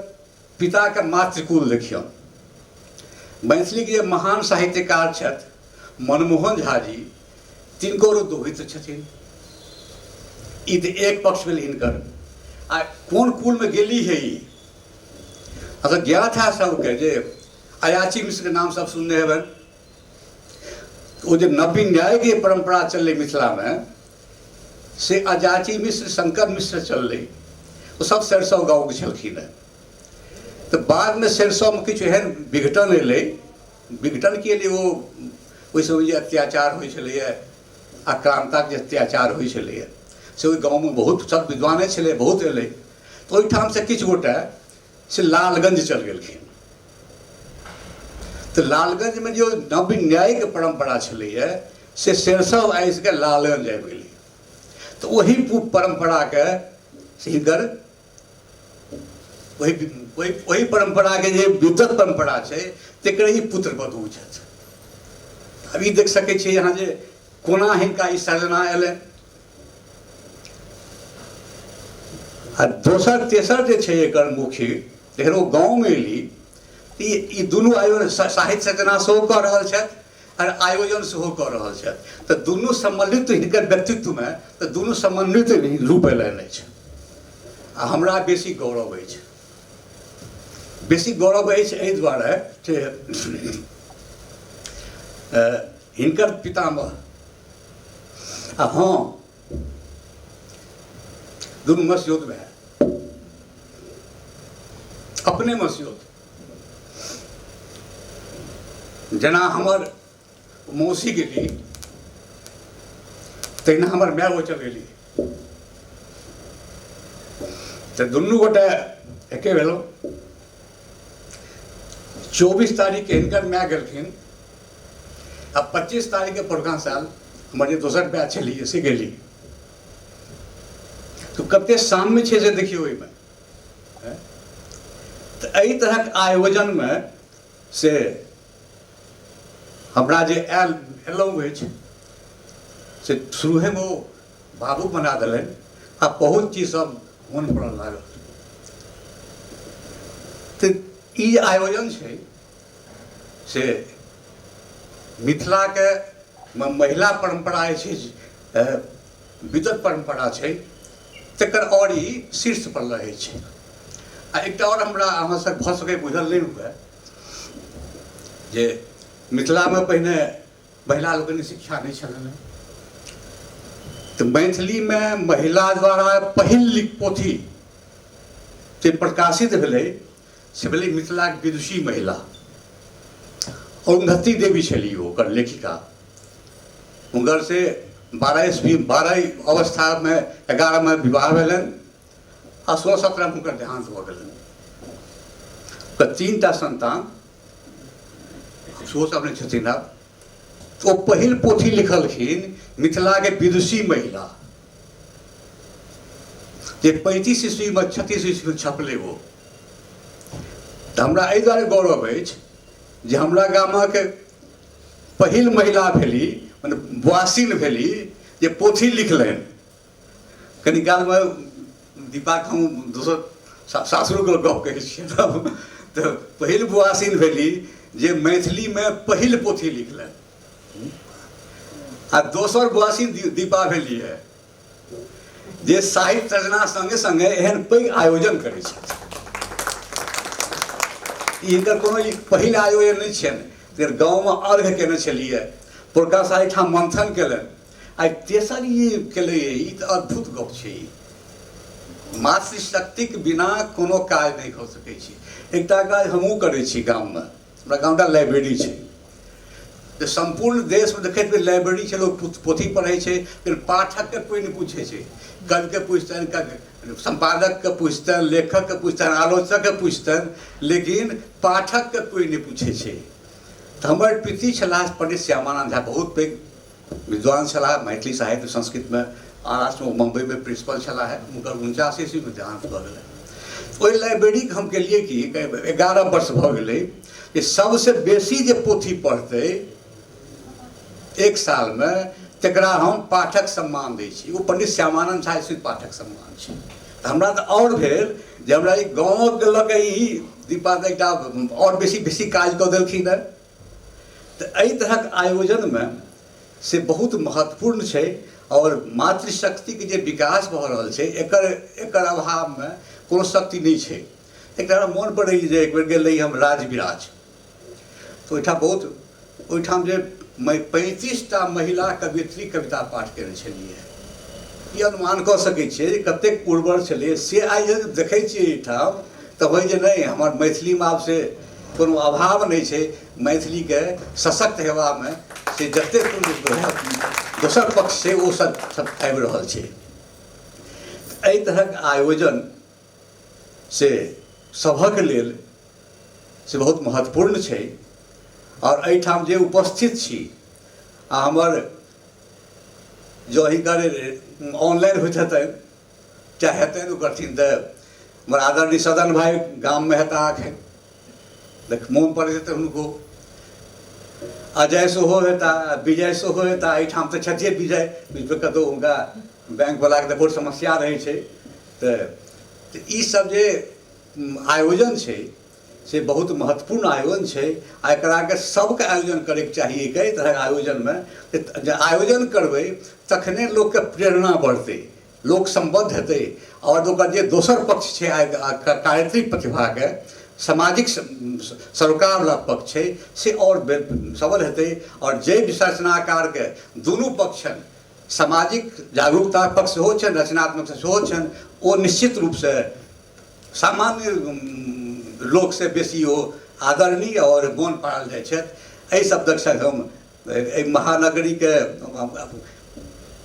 पिताके मातृकुल देखियौ, मैथिलीके जे महान साहित्यकार छथि मनमोहन झा जी, तिनको दोहित छथिन। ई तऽ एक पक्ष भेल हिनकर। आ कोन कुलमे गेली है ई, अच्छा ज्ञात है सबके जे अयाची मिश्रके नाम सब सुनने हेबनि। ओ जे नवीन न्यायके परम्परा चललै मिथिलामे, से अयाची मिश्र शंकर मिश्र चललै, ओ सब सरिसव गाँवके छलखिन हेँ। तऽ बादमे सरिसवमे किछु एहन विघटन एलै, विघटन के लिए ओ ओहि समय जे अत्याचार होइ छलैए, आक्रान्ताके जे अत्याचार होइ छलैए, से ओहि गाँवमे बहुत सब विद्वाने छलै, बहुत एलै। तऽ ओहिठामसँ किछु गोटे से लालगंज चलि गेलखिन। तऽ लालगंजमे जे नव्य न्यायके परम्परा छलैए से सरिसव आबिके लालगंज आबि गेलै। तऽ ओही परम्पराके से हिनकर ओहि ओहि ओहि परम्पराके जे विद्वत परम्परा छै तकर ही पुत्र वधू छथि। अब ई देख सकै छियै यहाँ जे कोना हिनका ई सर्जना एलनि। आ दोसर तेसर जे छै एकर मुख्य, जखन ओ गाँवमे एली ई दुनू आयोजन साहित्य सर्जना सेहो कऽ रहल छथि आओर आयोजन सेहो कऽ रहल छथि, तऽ दुनू सम्मिलित हिनकर व्यक्तित्वमे तऽ दुनू समन्वित रूप एलनि अछि। आ हमरा बेसी गौरव अछि, बेसी गौरव अछि एहि दुआरे जे हिनकर पितामह आ हम दुनू मसियौत भाय, अपने मसियौत। जेना हमर मौसी गेली तहिना हमर माय ओ चल गेली, तऽ दुनू गोटे एके भेलहुँ। 24 तारीखके हिनकर माय गेलखिन आ 25 तारीखके परुकाँ साल हमर जे दोसर माय छलियै से गेली। तऽ कते साम्य छै से देखियौ ओहिमे। तऽ एहि तरहक आयोजनमे से हमरा जे आयल एलहुँ अछि से शुरूहेमे ओ भावुक बना देलनि आ बहुत चीज सब मोन पड़ऽ लागल। तऽ ई आयोजन छै से मिथिलाके महिला परम्परा जे छै, विद्वत परम्परा छै, तकर आओर ई शीर्ष पर रहै छै। आ एकटा आओर हमरा अहाँ सब भऽ सकै बुझल नहि हुए जे मिथिलामे पहिने महिला लोकनिक शिक्षा नहि छलनि, तऽ मैथिलीमे महिला द्वारा पहिल पोथी जे प्रकाशित भेलै से भेलै मिथिलाक विदुषी महिला अरुन्धती देवी छली ओकर लेखिका। हुनकर से 12 ईस्वी 12 अवस्थामे 11मे विवाह भेलनि आ 16-17 हुनकर देहांत भऽ गेलनि। ओकर 3टा संतान सेहो सब नहि छथिन आब। ओ पहिल पोथी लिखलखिन मिथिलाके विदुषी महिला, जे 35 ईस्वीमे 36 ईस्वीमे छपलै ओ। तऽ हमरा एहि दुआरे गौरव अछि जे हमरा गामक पहिल महिला भेली, मने बुआसीन भेली जे पोथी लिखलनि। कनी कालमे दीपाके हम दोसर सासुरके गप कहै छियै, तऽ पहिल बुआसीन भेली जे मैथिलीमे पहिल पोथी लिखलनि, आ दोसर बुआसीन दीपा भेली है जे साहित्य रचना संगे संगे एहन पैघ आयोजन करै छथि। ई हिनकर कोनो ई पहिल आयोजन नहि छियनि। गाँवमे अर्घ केने छलियै, पुरका साहब एहिठाम मंथन केलनि, आइ तेसर ई केलै, ई तऽ अद्भुत गप छै। ई मातृशक्तिके बिना कोनो काज नहि भऽ सकै छै। एकटा काज हमहूँ करै छी गाममे, हमरा गामटा लाइब्रेरी छै, तऽ सम्पूर्ण देशमे देखैत लाइब्रेरी छै, लोक पोथी पढ़ै छै, लेकिन पाठकके कोइ नहि पूछै छै। कविके पूछतनि, सम्पादकके पूछतनि, लेखकके पूछतनि, आलोचकके पूछतनि, लेकिन पाठकके कोइ नहि पूछै छै। तऽ हमर पिती छलाह पंडित श्यामानंद झा, बहुत पैघ विद्वान छलाह मैथिली साहित्य संस्कृतमे, महाराष्ट्रमे मुम्बईमे प्रिंसिपल छलाह, हुनकर 79 ईस्वीमे देहान्त भऽ गेलै। ओहि लाइब्रेरीके हम केलियै कि 11 वर्ष भऽ गेलै जे सबसँ बेसी जे पोथी पढ़तै एक सालमे तकरा हम पाठक सम्मान दै छी। ओ पंडित श्यामानंद झा स्थित पाठक सम्मान छै। तऽ हमरा तऽ आओर भेल जे हमरा ई गाँवके लऽ कऽ ई दीपा तऽ एकटा आओर बेसी बेसी काज कऽ देलखिन हेँ। तऽ एहि तरहक आयोजनमे से बहुत महत्वपूर्ण छै, आओर मातृशक्तिके जे विकास भऽ रहल छै एकर एकर अभावमे कोनो शक्ति नहि छै। एकटा हमरा मोन पड़ैए जे एक बेर गेल रही हम राजविराज, तऽ ओहिठाम बहुत ओहिठाम जे 35 टा महिला कवियत्री कविता पाठ केने छलियै। ई अनुमान कऽ सकै छियै जे कतेक उर्वर छलै। से आइ जे देखै छियै एहिठाम तऽ होइ जे नहि, हमर मैथिलीमे आब से कोनो अभाव नहि छै। मैथिलीके सशक्त हेबामे से जतेक दोसर पक्ष छै ओ सब सब आबि रहल छै। एहि तरहक आयोजन से सभक लेल से बहुत महत्वपूर्ण छै। आओर एहिठाम जे उपस्थित छी आ हमर जो हिनकर ऑनलाइन होइत हेतनि चाहे हेतनि ओ करथिन, तऽ हमर आदरणीय सदन भाई गाममे हेता एखन, देख मोन पड़ैत हेतै हुनको, अजय सेहो हेता, विजय सेहो हेता, एहिठाम तऽ छथिए विजय, बीचमे कतहु हुनका बैंकवलाके तऽ बहुत समस्या रहै छै। तऽ ईसब जे आयोजन छै से बहुत महत्वपूर्ण आयोजन छै, आ एकराके सबके आयोजन करैके चाही। एहि तरहक आयोजनमे जे आयोजन करबै तखने लोकके प्रेरणा बढ़तै, लोक सम्बद्ध हेतै, आओर ओकर जे दोसर पक्ष छै कार्यत्री प्रतिभाके सामाजिक सरोकारवला पक्ष छै से आओर सबल हेतै। आओर जे रचनाकारके दुनू पक्ष छनि, सामाजिक जागरूकता पक्ष सेहो छनि, रचनात्मक सेहो छनि, ओ निश्चित रूपसँ सामान्य लोकसँ बेसी ओ आदरणीय आओर मोन पाड़ल जाइ छथि। एहि शब्दक संग हम एहि महानगरीके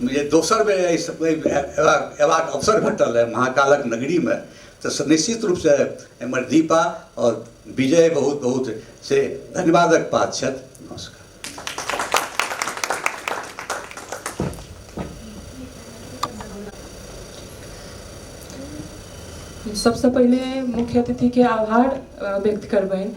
जे दोसर बेर एहि अयबाक अवसर भेटल है महाकालक नगरीमे, तऽ निश्चित रूपसँ एम्हर दीपा आओर विजय बहुत बहुत से धन्यवादक पात्र छथि। नमस्कार। सबसँ पहिले मुख्य अतिथिके आभार व्यक्त करबनि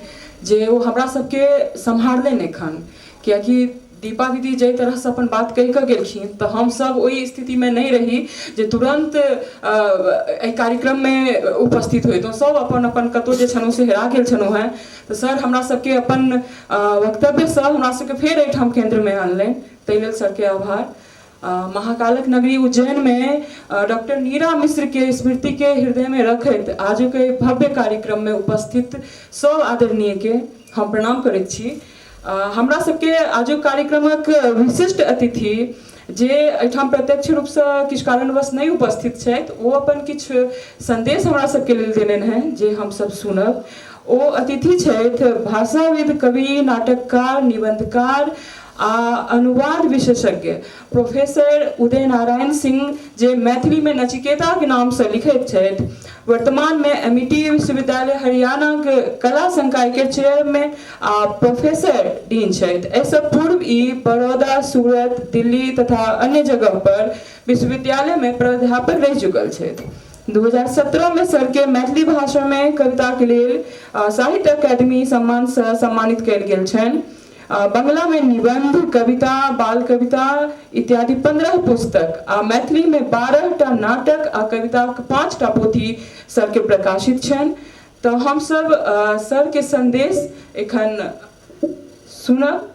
जे ओ हमरा सबके सम्हारलनि एखन, कियाकि दीपा दीदी जाहि तरहसँ अपन बात कहि कऽ गेलखिन तऽ हमसब ओहि स्थितिमे नहि रही जे तुरन्त एहि कार्यक्रममे उपस्थित होइतहुँ। सब अपन अपन कतहु जे छलहुँ से हेरा गेल छलहुँ हेँ। तऽ सर हमरा सबके अपन वक्तव्यसँ हमरा सबके फेर एहिठाम केन्द्रमे अनलनि, ताहि लेल सरके आभार। महाकालक नगरी उज्जैनमे डॉक्टर नीरा मिश्रके स्मृतिके हृदयमे रखैत आजुके भव्य कार्यक्रममे उपस्थित सब आदरणीयके हम प्रणाम करैत छी। हमरा सबके आजुक कार्यक्रमक विशिष्ट अतिथि जे एहिठाम प्रत्यक्ष रूपसँ किछु कारणवश नहि उपस्थित छथि, ओ अपन किछु संदेश हमरा सबके लेल देलनि हेँ जे हमसब सुनब। ओ अतिथि छथि भाषाविद, कवि, नाटककार, निबंधकार आ अनुवाद विशेषज्ञ प्रोफेसर उदय नारायण सिंह, जे मैथिलीमे नचिकेताके नामसँ लिखैत छथि। वर्तमानमे एमिटी विश्वविद्यालय हरियाणाके कला संकायके चेयरमैन आ प्रोफेसर डीन छथि। एहिसँ पूर्व ई बड़ौदा, सूरत, दिल्ली तथा अन्य जगह पर विश्वविद्यालयमे प्राध्यापक रहि चुकल छथि। 2017 में सर के मैथिली भाषा में कविता के लेल साहित्य अकादमी सम्मान से सम्मानित कयल गेल छनि। बंगलामे निबंध, कविता, बाल कविता इत्यादि 15 पुस्तक आ मैथिलीमे 12टा नाटक आ कविताक 5टा पोथी सरके प्रकाशित छनि। तऽ हमसब सरके संदेश एखन सुनब।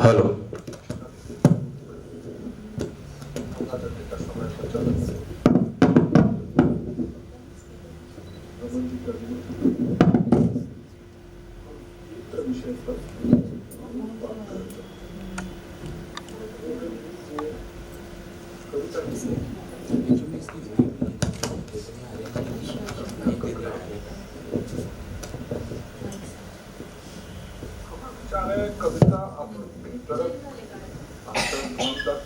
हेलो। कविता अपन भीतरक अंतर्द्वंद्वक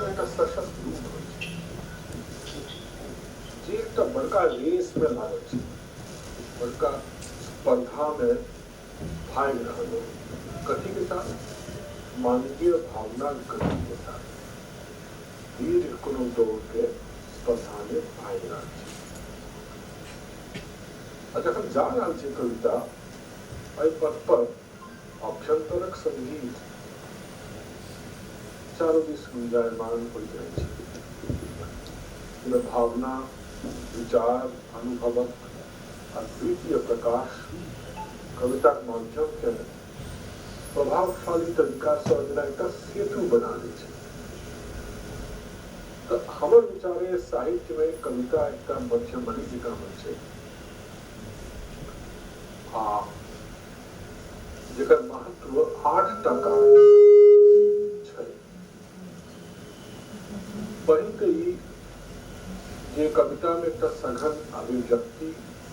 एकटा सशक्त रूप होइ छै जे एकटा बड़का रेसमे लागल छै, बड़का स्पर्धामे भागि रहल हो। कथी के साथ? मानवीय भावना गति के साथ दीर्घ कोनो दौड़ के स्पर्धामे भागि रहल छै। आ जखन जा रहल छै कविता एहि पथ पर, अभ्यंतरक संगीत चारू दिस गुंजायमान होइत रहै छै। जाहिमे भावना, विचार, अनुभवक अद्वितीय प्रकाश कविताक माध्यमके प्रभावशाली तरीकासँ जेना एकटा सेतु बना दै छै। तऽ हमर विचारे साहित्यमे कविता एकटा मध्यमणि जकाँ होइ छै आ जेकर महत्व 8टा कारण छै। पहिल तऽ ई जे कवितामे एकटा सघन अभिव्यक्ति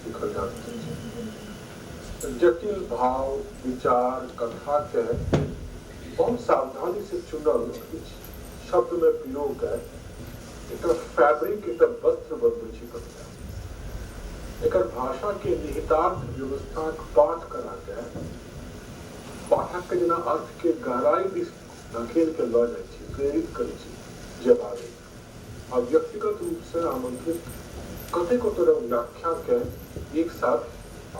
लिखल जा सकै छै। जटिल भाव, विचार, कथा के बहुत सावधानी से चुनल किछु शब्दमे प्रयोग के एकटा फैब्रिक, एकटा वस्त्र बनबै छै कविता। एकर भाषा के निहितार्थ व्यवस्थाक पाठ करा के पाठक के जेना अर्थ के गहराई दिस धकेल के लऽ जाइ छै, प्रेरित करै छै जेबा लेल आ व्यक्तिगत रूप से आमंत्रित कतेको तरह व्याख्या के एक साथ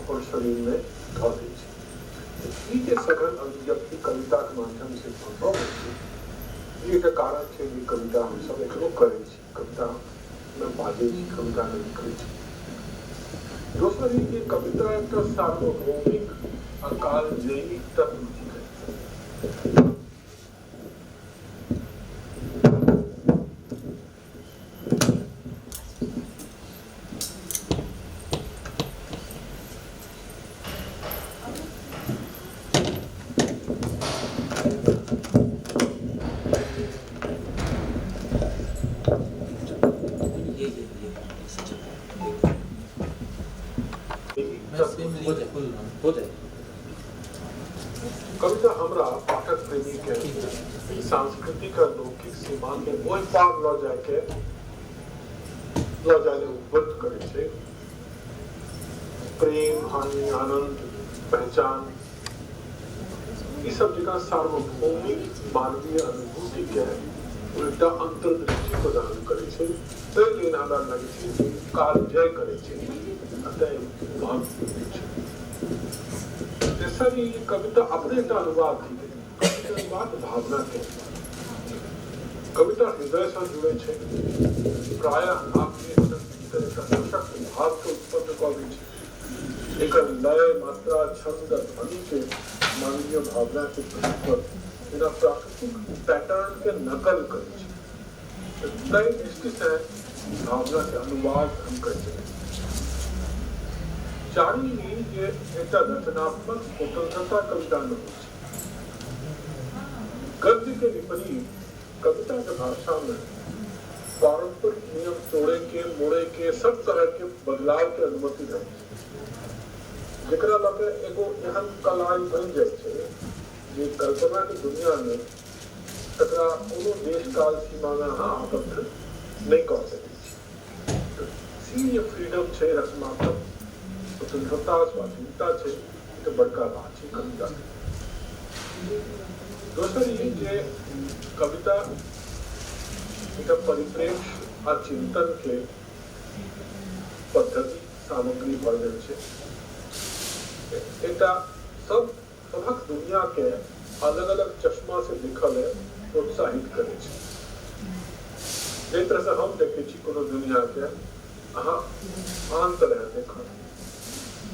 अपन शरीर में धऽ दै छै। ई जे सघन अभिव्यक्ति कविताके माध्यम से संभव होइ छै, ई एकटा कारण छै जे कविता हमसब एखनो करै छी, कवितामे बाजै छी, कवितामे लिखै छी। दोसर ई जे कविता एकटा सार्वभौमिक आ कालजयी तत्व थिकै। ये ऐसे चलता है। मैं सेम हो जाए, हो जाए। कविता हमरा पाठक प्रेमी के सांस्कृतिक आ लौकिक सीमा के ओहि पार लऽ जायके लऽ जाय लेल उद्बुद्ध करै छै। प्रेम, हानि, आनंद, पहचान, ई सब जकाँ सार्वभौमिक मानवीय अनुभूति के एकटा अंतर्दृष्टि प्रदान करै छै। ताहि लेल हमरा लगै छै जे कालजय करै छै आ तैं महत्वपूर्ण छै। तेसर ई कविता अपने एकटा अनुवाद थिकै। कविता अनुवाद भावना के अनुवाद। कविता हृदयसँ जुड़ै छै, प्रायः आत्मीय भीतर एकटा सशक्त भावके उत्पन्न कऽ दै छै। एकर लय, मात्रा, छंद आ ध्वनि के मानवीय भावना के प्रतीक पर जेना प्राकृतिक पैटर्न के नकल करै छै। ताहि दृष्टिसँ भावना के अनुवाद हम कहि सकै छी। चारिम ई जे एकटा रचनात्मक स्वतंत्रता कविता में होइ छै। गद्य के विपरीत कविता के भाषा में पारंपरिक नियम तोड़े के, मोड़े के, सब तरह के बदलाव के अनुमति रहै छै, जेकरा लऽ के एगो एहन कला बनि जाइ छै जे कल्पना के दुनिया में तकरा कोनो देश काल सीमा में अहाँ आबद्ध नहि कऽ सकै छी। ई जे फ्रीडम छै, रचनात्मक स्वतंत्रता, स्वाधीनता छै, ई तऽ बड़का बात छै कविता के। दोसर ई जे कविता एकटा परिप्रेक्ष्य आ चिंतन के पद्धति सामग्री भऽ गेल छै। एकटा सब सभक दुनिया के अलग अलग चश्मा से देखऽ लेल प्रोत्साहित करै छै। जाहि तरह से हम देखै छी कोनो दुनिया के, अहाँ आन तरह देखब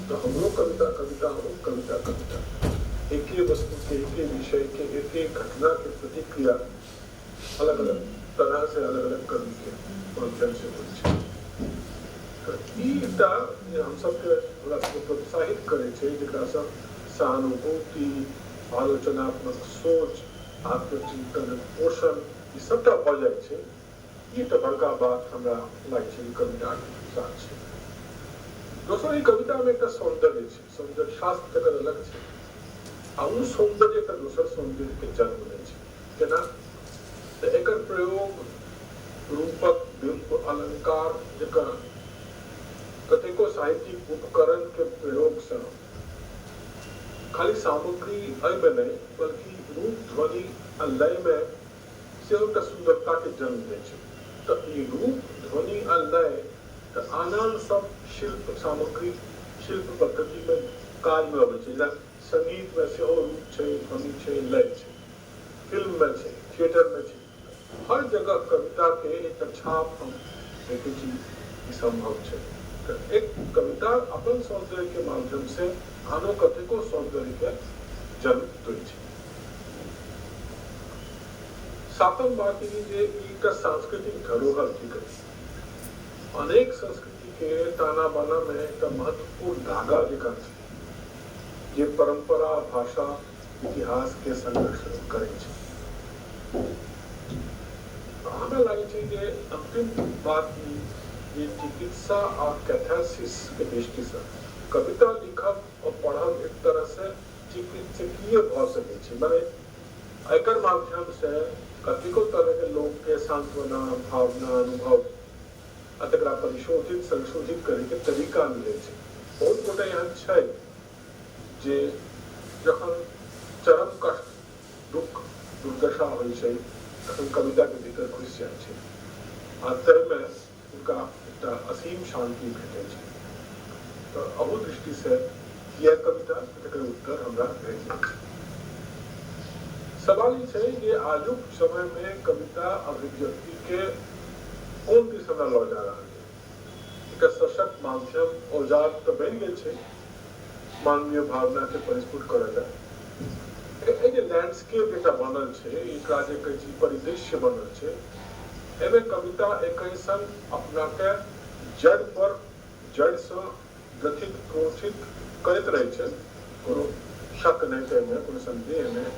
तऽ हमरो कविता कविता, अहूँ कविता कविता, एके वस्तु के, एके विषय के, एके घटना के प्रतिक्रिया अलग अलग तरह से अलग अलग कवि के माध्यम से होइ छै। तऽ ई एकटा जे हम सबके, हमरा सबके प्रोत्साहित करै छै, जकरासँ सहानुभूति, आलोचनात्मक सोच, आत्मचिंतन, पोषण, ई सबटा भऽ जाइ छै। ई तऽ बड़का बात हमरा लागै छै कविताके साथ छै। दोसर, ई कवितामे एकटा सौंदर्य छै, सौंदर्य शास्त्र तकर अलग छै, आ ओ सौंदर्य एकटा दोसर सौंदर्यके जन्म दै छै। केना? तऽ एकर प्रयोग रूपक, बिंब, अलंकार जकर कतेको साहित्यिक उपकरण के प्रयोगसँ खाली सामग्री एहिमे नहि, बल्कि रूप, ध्वनि आ लयमे सेहो एकटा सुन्दरताके जन्म दै छै। तऽ ई रूप, ध्वनि आ लय तऽ आन आन सब शिल्प सामग्री, शिल्प पद्धतिमे काजमे अबै छै। जेना संगीतमे सेहो रूप छै, ध्वनि छै, लय छै, फिल्ममे छै, थिएटरमे छै, हर जगह कविताके एकटा छाप हम देखै छी। ई सम्भव छै। तऽ एक कविता अपन सौंदर्यके माध्यम से आनो कतेको सौंदर्यके जन्म दै छै। सातम बात ई जे ई एकटा सांस्कृतिक धरोहर थिक। अनेक संस्कृति के ताना बाना में एकटा महत्वपूर्ण धागा जकाँ छै, जे परंपरा, भाषा, इतिहास के संरक्षण करै छै। हमरा लागै छै जे अंतिम बात ई जे चिकित्सा आ कैथारसिस के दृष्टिसँ कविता लिखब और पढ़ब एक तरह से चिकित्सकीय भऽ सकै छै। माने एकर माध्यम से कतेको तरह के लोग के सांत्वना, भावना, अनुभव आ तकरा परिशोधित, संशोधित करे के तरीका मिलै छै। बहुत गोटे एहन छै जे जखन चरम कष्ट, दुख, दुर्दशा होइ छै, तखन कविता के भीतर घुसि जाइ छै आ ताहिमे हुनका एकटा असीम शांति भेटै छै। तऽ अहू दृष्टि से किया कविता, तकर उत्तर हमरा भेट जाइ छै। सवाल ई छै जे आजुक समय में कविता अभिव्यक्ति के कोन दिशा में लऽ जा रहल छै। एकटा सशक्त माध्यम, औजार तऽ बनि गेल छै मानवीय भावना के परिस्फुट करय लए। एहि जे लैंडस्केप एकटा बनल छै, एकरा जे कहै छी परिदृश्य बनल छै, एहिमे कविता एकहि संग अपना के जड़ पर जड़सँ ग्रथित, क्रोथित करैत रहै छै, कोनो शक नहि ताहिमे, कोनो संदेह नहि,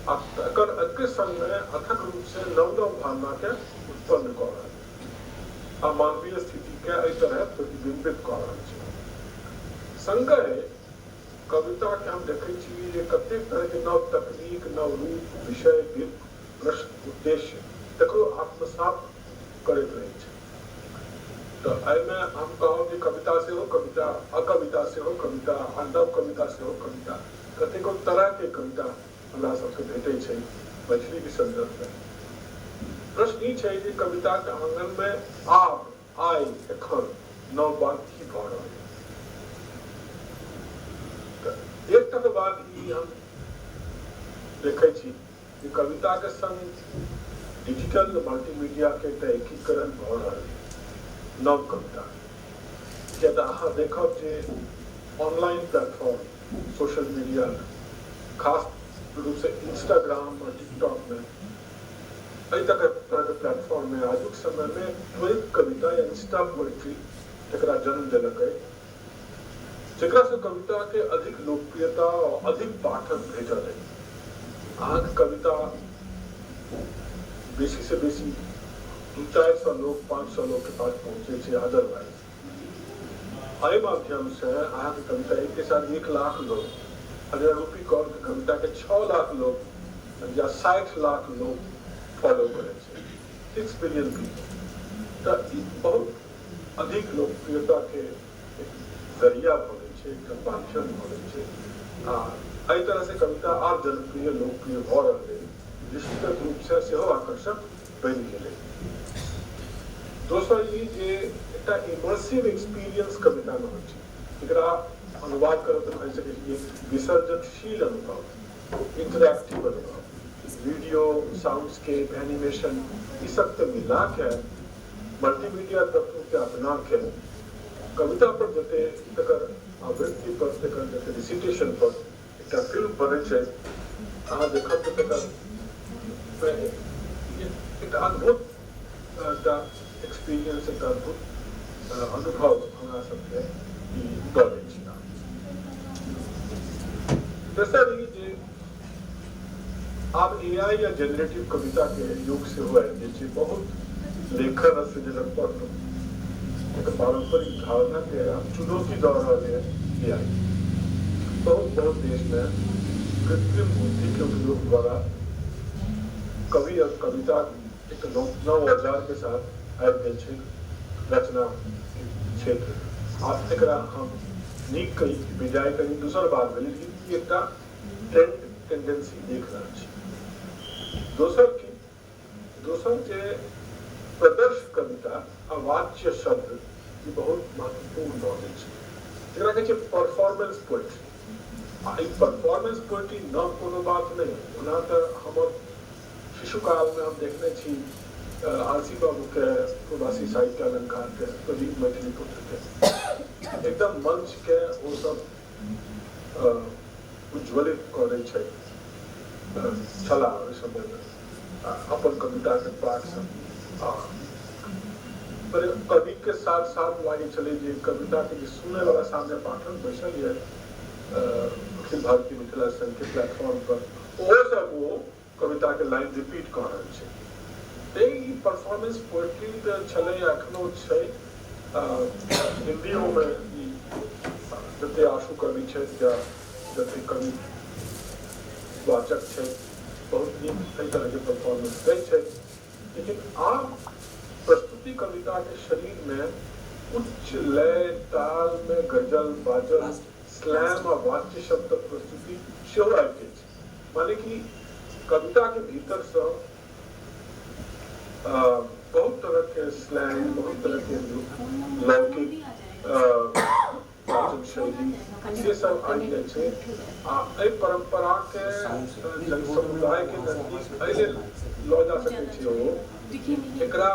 आ तकर एके संगमे अथक रूप से नव नव भावना के उत्पन्न कऽ रहल आ मानवीय स्थिति के एहि तरह प्रतिबिंबित कऽ रहल छै। संगहि कविता के हम देखै छी जे कतेक तरह के नव तकनीक, नव रूप, विषय, बिंब, प्रश्न, उद्देश्य तकरो आत्मसात करैत रहै छै। तऽ एहिमे हम कहब जे कविता सेहो कविता, अकविता सेहो कविता आ नव कविता सेहो कविता, कतेको तरह के कविता हमरा सबके भेटै छै मैथिलीके सन्दर्भमे। प्रश्न ई छै जे कविताके आंगनमे आब, आइ, एखन नव बात की भऽ रहल है। तऽ एकटा तऽ बात ई हम देखै छी जे कविताके संग डिजिटल मल्टीमीडियाके एकटा एकीकरण भऽ रहल है नव कविता। किया तऽ अहाँ देखब जे ऑनलाइन प्लेटफॉर्म, सोशल मीडिया, खास रूप से इंस्टाग्राम और टिकटॉक में, एहि तरह के प्लेटफॉर्म में आजुक समय में त्वरित कविता या इंस्टा पोएट्री तकरा जन्म देलक है। जकरासँ कविताके अधिक लोकप्रियता और अधिक पाठक भेटल है। अहाँके कविता बेसी से बेसी 200-400 लोग 500 लोग के पास पहुँचे छै। अदरवाइज एहि माध्यमसँ अहाँके कविता एक साथ 1 लाख लोग, अगर रूपी कौर के कविता के 6 लाख लोग या 60 लाख लोग फॉलो करै छै, 6 बिलियन पीपल। तऽ ई बहुत अधिक लोकप्रियता के एक जरिया भऽ गेल छै, एकटा माध्यम भऽ गेल छै। आ एहि तरह से कविता आर जनप्रिय लोकप्रिय भऽ रहलै, दृष्टिगत रूपसँ सेहो आकर्षक बनि गेलै। दोसर ई जे एकटा इमर्सिव एक्सपीरियंस कवितामे होइ छै, एकरा अनुवाद करब तऽ कहि सकै छियै विसर्जनशील अनुभव, इंटरैक्टिव अनुभव, वीडियो, साउंडस्केप, एनिमेशन, ई सबके मिला के मल्टीमीडिया तत्व के अपना के कविता पर जते तकर आवृत्ति पर तकर जते रिसिटेशन पर एकटा फिल्म बनै छै, अहाँ देखब तऽ तकर एकटा अद्भुत एकटा एक्सपीरियंस, एकटा अद्भुत अनुभव हमरा सबके ई दऽ दै छै। तेसर ई जे आब एआई या जेनरेटिव कविता के युग सेहो आबि गेल छै। बहुत लेखन आ सृजनक पर एक पारंपरिक धारणा के आब चुनौती दऽ रहल है एआई। बहुत बहुत देश में कृत्रिम बुद्धि के उपयोग द्वारा कवि और कविता एक नव औजार के साथ आबि गेल छै रचना क्षेत्र। आब एकरा हम नीक कही बेजाय कही दोसर बात भेलै, लेकिन ई एकटा ट्रेंड टेंडेंसी देख रहल छी। दोसर जे प्रदर्श कविता आ वाच्य शब्द ई बहुत महत्वपूर्ण भऽ गेल छै, एकरा कहै छै परफॉर्मेंस पोएट्री। आ ई परफॉर्मेंस पोएट्री नव कोनो बात नहि। ओना तऽ हमर शिशुकालमे हम देखने छी आरसी बाबूके, प्रवासी साहित्य अलंकारके, प्रदीप मैथिली पुत्रके एकदम मंचके ओ सब उज्ज्वलित कऽ दै छै छलाह ओहि समयमे अपन कविताके पाठसँ। पर कवि के साथ साथ लागै छलै जे कविताके जे सुनैवला सामने पाठक बैसल यऽ अखिल भारतीय मिथिला संघके प्लेटफॉर्म पर, ओहो सब ओ कविताके लाइन रिपीट कऽ रहल छै। तऽ ई परफॉर्मेंस पोएट्री तऽ छलै, एखनो छै। हिन्दियोमे ई जते आशु कवि छथि या जते कवि वाचक छथि, बहुत नीक एहि तरहके परफॉर्मेंस दै छथि। लेकिन आब प्रस्तुति कविता के शरीर में उच्च लय ताल में गजल बाजल स्लैम आ वाच्य शब्द प्रस्तुति सेहो आबि गेल छै। माने कि कविता के भीतरसँ बहुत तरह के स्लैंग, बहुत तरह के लौकिक वाचन शैली से सब आबि जाइ छै। आ एहि परम्परा के जन समुदाय के नजदीक एहि लेल लऽ जा सकै छै। ओ एकरा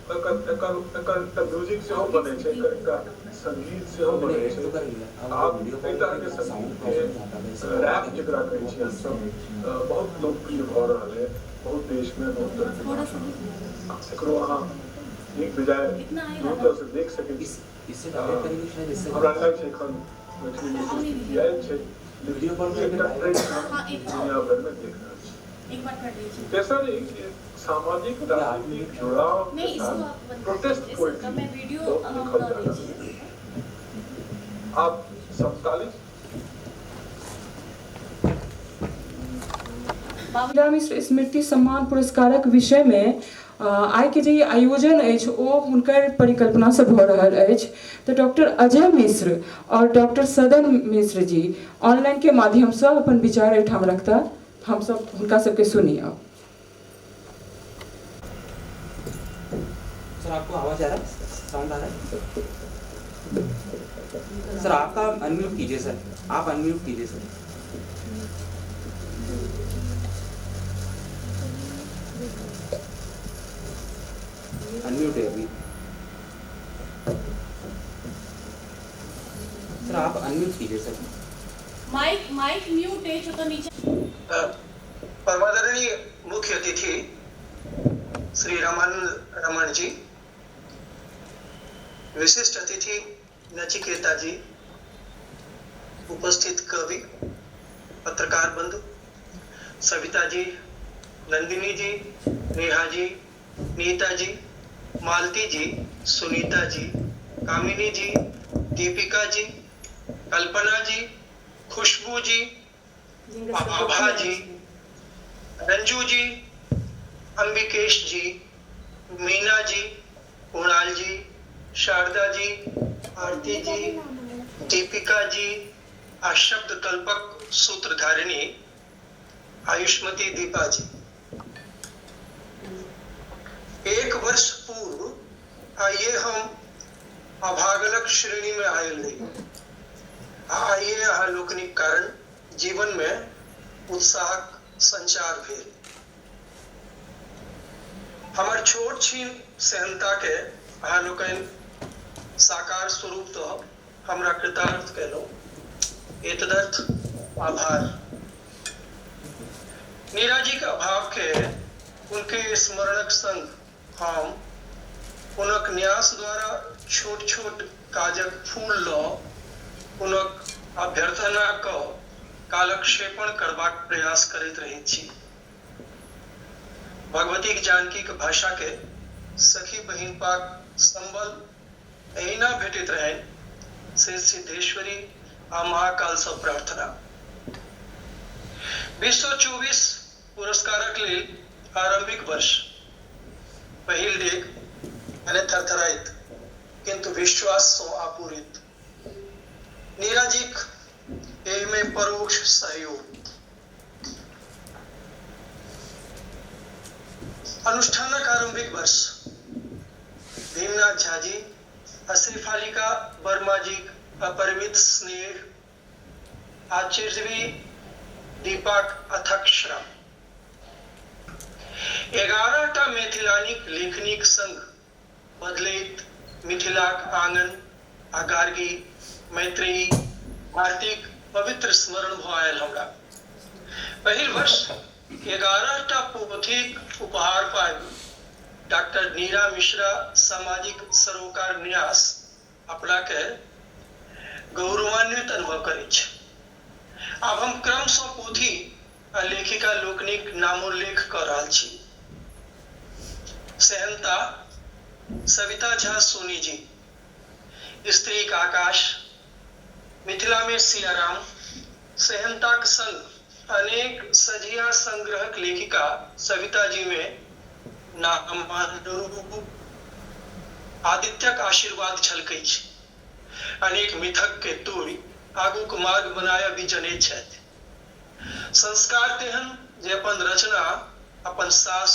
एकर एकर एकर एकटा म्यूजिक सेहो बनै छै, एकर एकटा संगीत सेहो बनै छै। आब एहि तरहके संगीत के रैप जकरा कहै छियै हमसब, बहुत लोकप्रिय भऽ रहल है बहुत देश में, बहुत तरहके भाषा में। एकरो अहाँ नीक बेजाय दुनू तरह से देख सकै छी। हमरा लागै छै एखन मैथिलीमे से स्थिति आयल छै, लेकिन एकटा ट्रेंड हम दुनिया भरिमे देख रहल छी। तेसर एक सामाजिक राजनीतिक जुड़ाव के साथ प्रोटेस्ट पोएट्री बहुत लिखल जा रहल है। आब समकालीन लीला मिश्र स्मृति सम्मान पुरस्कारक विषयमे आइके जे ई आयोजन अछि ओ हुनकर परिकल्पनासँ भऽ रहल अछि। तऽ डॉक्टर अजय मिश्र आओर डॉक्टर सदन मिश्र जी ऑनलाइनके माध्यमसँ अपन विचार एहिठाम रखता, हमसब हुनका सबके सुनी। अब सर आपको आवाज आ रहा है? साउंड आ रहा है सर? आपका अनम्यूट कीजिए सर, आप अनम्यूट कीजिए सर। अनम्यूट है अभी सर, आप अनम्यूट कीजिए सर। माइक माइक म्यूट है तो नीचे। परमादरणीय मुख्य अतिथि श्री रामानंद रमन जी, विशिष्ट अतिथि नचिकेता जी, उपस्थित कवि पत्रकार बंधु सविता जी, नंदिनी जी, नेहा जी, नीता जी, मालती जी, सुनीता जी, कामिनी जी, दीपिका जी, कल्पना जी, खुशबू जी, आभा जी, रंजू जी, अंबिकेश जी, मीना जी, कुणाल जी, शारदा जी, आरती जी, दीपिका जी आ शब्द कल्पक सूत्रधारिणी आयुष्मती दीपा जी। एक वर्ष पूर्व आइए हम अभागलक श्रेणी में आयल रही। आइए अहाँ लोकनिक कारण जीवन में उत्साहक संचार भेल। हमर छोट छीन सेहनता के अहाँ लोकनि साकार स्वरूप तो हमरा कृतार्थ कयलहुँ, एतदर्थ आभार। नीरा जी के अभाव के उनके स्मरणक संग हम हुनक न्यास द्वारा छोट छोट काजक फूल ल हुनक अभ्यर्थना क कालक्षेपण करबाक प्रयास करैत रहैत छी। भगवती जानकी के भाषा के सखी बहिनपाक संबल एहिना भेटैत रहनि से सिद्धेश्वरी आ महाकाल सँ प्रार्थना। 2024 पुरस्कारक लेल आरंभिक वर्ष पहिल डेग यानी थरथराइत किंतु विश्वास सँ आपूरित। नीराजीक एहिमे परोक्ष सहयोग। अनुष्ठानक आरंभिक वर्ष भीमनाथ झा जी आ शेफालिका वर्मा जी अपरिमित स्नेह आ चिरजीवी दीपक अथक श्रम। 11टा मैथिलानिक लेखनीक संग बदलैत मिथिलाक आंगन आ गार्गी मैत्रेयी भारतीक पवित्र स्मरण भ आयल हमरा। पहिल वर्ष 11टा पोथीक उपहार पाबि डॉक्टर नीरा मिश्रा सामाजिक सरोकार न्यास अपना के गौरवान्वित अनुभव करैत छै। आब हम क्रमसँ पोथी आ लेखिका लोकनिक नामोल्लेख कऽ रहल छी। सेहनता सविता झा सोनी जी, स्त्रीक आकाश, मिथिला में सियाराम, सेहनताक संग अनेक सझिया संग्रहक लेखिका सविता जी में नामानुरूप आदित्यक आशीर्वाद झलकै छै। अनेक मिथक के तोड़ि आगूक मार्ग बनाय भी जनैत छथि। संस्कार तेहन जे अपन रचना अपन सास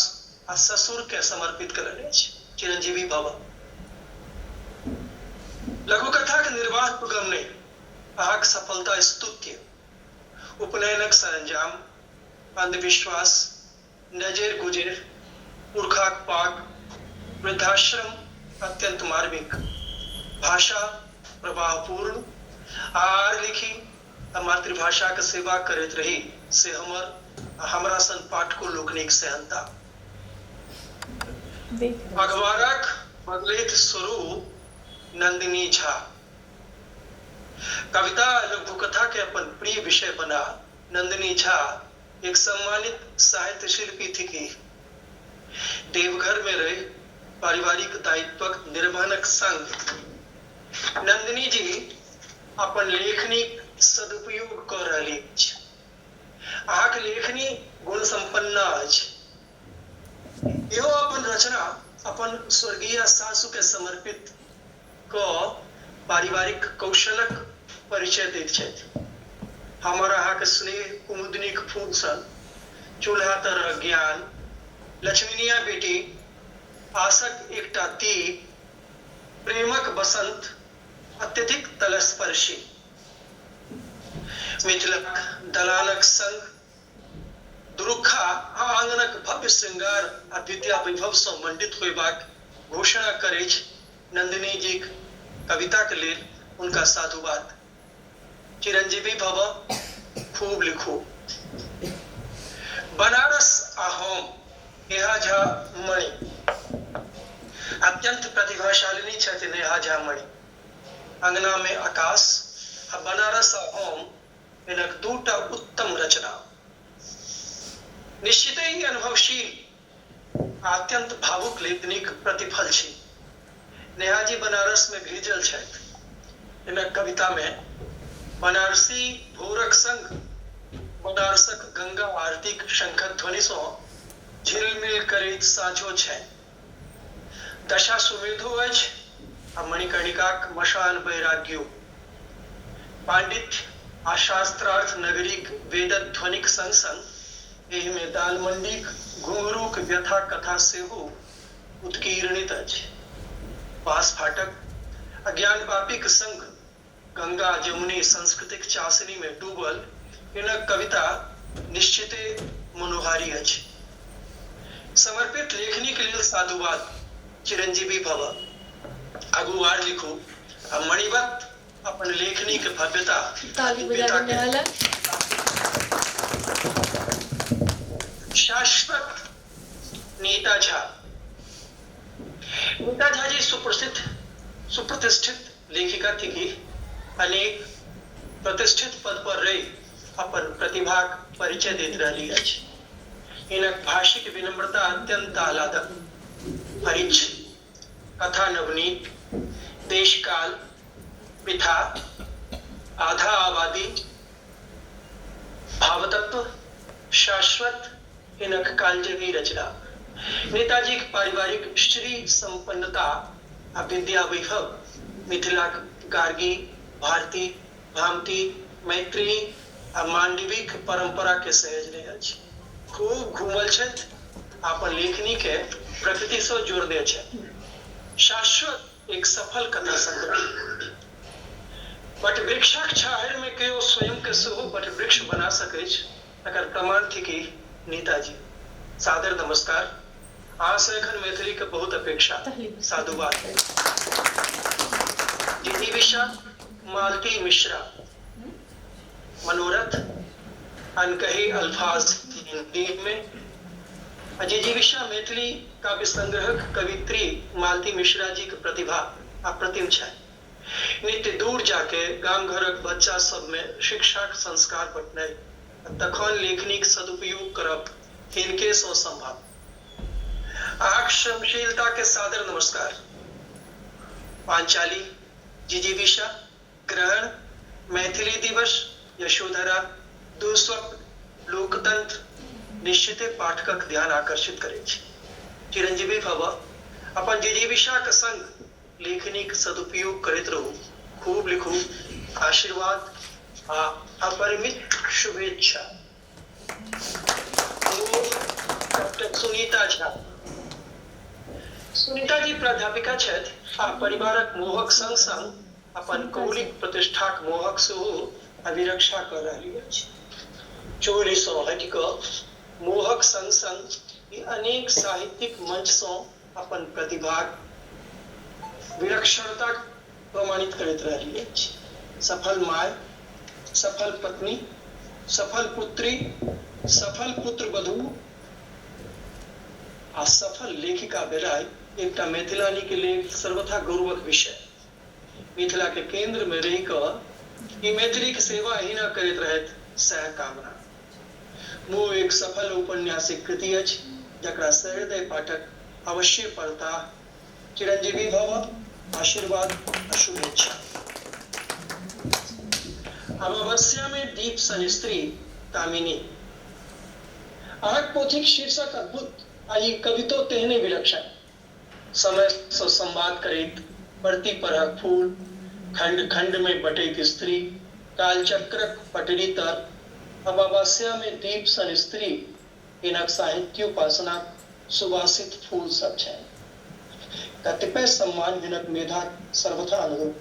आ ससुर के समर्पित कयलनि अछि। चिरंजीवी भव। लघुकथाक निर्वाह सुगम नहि, अहाँक सफलता स्तुत्य। उपनयनक सरंजाम, अंधविश्वास, नजर गुजर, पुरखाक पाग, वृद्धाश्रम अत्यंत मार्मिक, भाषा प्रवाहपूर्ण, आर लिखी आ मातृभाषाक सेवा करैत रही से हमर आ हमरा सन पाठको लोकनिक सेहनता। अखबारक बदलैत स्वरूप नंदिनी झा। कविता लघुकथा के अपन प्रिय विषय बना नंदिनी झा एक सम्मानित साहित्य शिल्पी थी। देवघर में रही पारिवारिक दायित्वक निर्वहनक संग नंदिनी जी अपन लेखनी सदुपयोग कऽ रहली अछि। अहाँके लेखनी गुण संपन्न अछि। इहो अपन रचना अपन स्वर्गीय सासु के समर्पित कऽ पारिवारिक कौशलक परिचय दैत छथि। हमर अहाँके स्नेह कुमुदनीक फूल सन, चूल्हा तरह ज्ञान, लक्ष्मीनिया बेटी, आसक एकटा दीप, प्रेमक बसंत, अत्यधिक तलस्पर्शी। मिथिलाक दलानक संग दुरुखा आ आंगनक भव्य श्रृंगार आ विद्या वैभव सँ मंडित होयबाक घोषणा करैछ नंदिनी जीक कविताक लेल हुनका साधुवाद। चिरंजीवी भव, खूब लिखू। बनारस आ हम, नेहा झा मणि। अत्यंत प्रतिभाशालिनी छथि नेहा झा मणि। अंगना में आकाश, आ बनारस आ हम हिनक दूटा उत्तम रचना। निश्चिते ई अनुभवशील आ अत्यंत भावुक लेखनीक प्रतिफल छी। नेहा जी बनारस में भेजल छथि। हिनक कविता में बनारसी भोरक संग बनारसक गंगा आरतीक शंखध्वनि सँ झिलमिल करैत साँझो छनि। दशा सुमेधो अछि आ मणिकर्णिकाक मशाल वैराग्यो। पांडित्य आ शास्त्रार्थ नगरीक वेदध्वनिक संग-संग एहिमे दालमंडीक घुंघरूक व्यथा कथा सेहो उत्कीर्णित अछि। बाँस फाटक आ ज्ञानवापीक संग गंगा-जमुनी संस्कृतिक चासनी मे डूबल हिनक कविता निश्चिते मनोहारी अछि। समर्पित लेखनीक लेल साधुवाद। चिरंजीवी भव। आगू आर लिखू आ मणिवत अपन लेखनीक भव्यता आ ताली बजा दिव्यता के के निहाला। शाश्वत नीता झा। नीता झा जी सुप्रसिद्ध सुप्रतिष्ठित लेखिका थिकी। अनेक प्रतिष्ठित पद पर रहि अपन प्रतिभाक परिचय दैत रहली अछि। हिनक भाषिक विनम्रता अत्यंत आह्लादक। फरिच्छ, कथा नवनीत, देशकाल, पिथा, आधा आबादी, भावतत्व, शाश्वत हिनक कालजयी रचना। नेताजीक पारिवारिक श्री संपन्नता आ विद्या वैभव मिथिलाक गार्गी, भारती, भामती, मैत्रेयी आ मांडवीक परंपरा के सहेजने अछि। खूब घूमल छथि आ अपन लेखनी के प्रकृति सँ जोड़ने छथि। शाश्वत एक सफल कथा संग्रह। वटवृक्षक छाहरि मे केओ स्वयं के सेहो वटवृक्ष बना सकैछ तकर प्रमाण थिकी नीताजी। सादर नमस्कार। अहाँ सँ एखन मैथिली के बहुत अपेक्षा। ताली बजा। साधुवाद। जिजीविषा मालती मिश्रा। मनोरथ अनकही अल्फाज हिंदी में। जिजीविषा मैथिली काव्य संग्रहक कवित्री मालती मिश्रा जी के प्रतिभा अप्रतिम छनि। नित्य दूर जाके गाम घरक बच्चा सब में शिक्षाक संस्कार बटनाइ आ तखन लेखनीक सदुपयोग करब हिनके सँ संभव। अहाँक श्रमशीलता के सादर नमस्कार। पांचाली, जिजीविषा, ग्रहण, मैथिली दिवस, यशोधरा, दुःस्वप्न, लोकतंत्र निश्चिते पाठकक ध्यान आकर्षित करैछ। चिरंजीवी भव। अपन जिजीविषाक संग लेखनीक सदुपयोग करैत रहू। खूब लिखू। आशीर्वाद आ अपरिमित शुभेच्छा। डॉक्टर सुनीता झा। सुनीता जी प्राध्यापिका छथि आ परिवारक मोहक संग संग अपन कौलिक प्रतिष्ठाक मोहक सेहो अभिरक्षा कऽ रहली अछि। चोरीसँ हटि कऽ मोहक संग संग ई अनेक साहित्यिक मंचसँ अपन प्रतिभाक विलक्षणता प्रमाणित करैत रहली अछि। सफल माय, सफल पत्नी, सफल पुत्री, सफल पुत्रवधू आ सफल लेखिका भेनाइ एकटा मैथिलानी के लेल सर्वथा गौरवक विषय। मिथिला के केंद्र में रहि कऽ ई मैथिलीक सेवा एहिना करैत रहथि सएह कामना। मोह एक सफल औपन्यासिक कृति अछि जकरा सहृदय पाठक अवश्ये पढ़ताह। चिरंजीवी भव। आशीर्वाद आ शुभेच्छा। अमावस्या में दीप सन स्त्री कामिनी। अहाँक पोथीक शीर्षक अद्भुत आ ई कवितो तेहने विलक्षण। समय सँ संवाद करैत परती परहक फूल, खंड-खंड मे बँटैत स्त्री, कालचक्रक पटरी तर, अमावस्या मे दीप सन स्त्री हिनक साहित्योपासनाक सुवासित फूल सब छनि। कतिपय सम्मान हिनक मेधाक सर्वथा अनुरूप।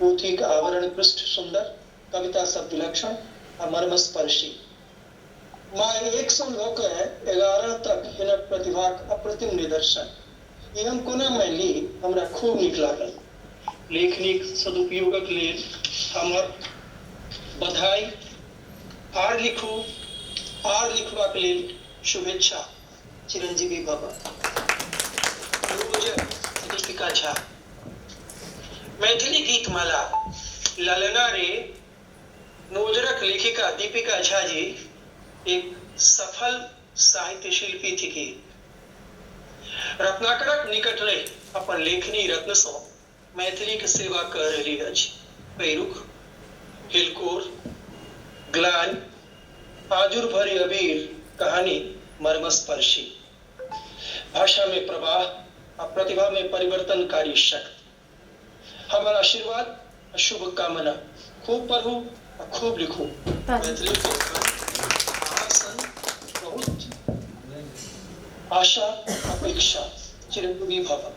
पोथीक आवरण पृष्ठ सुन्दर, कविता सब विलक्षण आ मर्मस्पर्शी। माय एक सँ लऽ कए 11 तक हिनक प्रतिभाक अप्रतिम निदर्शन। ई हम कोना मानि ली, हमरा खूब नीक लागल। लेखनीक सदुपयोगक लेल हमर बधाई। आर लिखू, आर लिखबाक लेल शुभेच्छा। चिरंजीवी भव। दीपिका झा। मैथिली गीतमाला ललना रे नोजरक लेखिका दीपिका झा जी एक सफल साहित्य शिल्पी थिकी। रत्नाकरक निकट रहि अपन लेखनी रत्नसँ मैथिलीक सेवा कऽ रहली अछि। पैरुख, हिलकोर, ग्लान, आजुर भरि अबीर कहानी मर्मस्पर्शी, भाषा में प्रवाह आ प्रतिभा में परिवर्तनकारी शक्ति। हमर आशीर्वाद आ शुभकामना। खूब पढ़ू आ खूब लिखू। मैथिली के अहाँ सन बहुत आशा अपेक्षा। चिरंजीवी भव।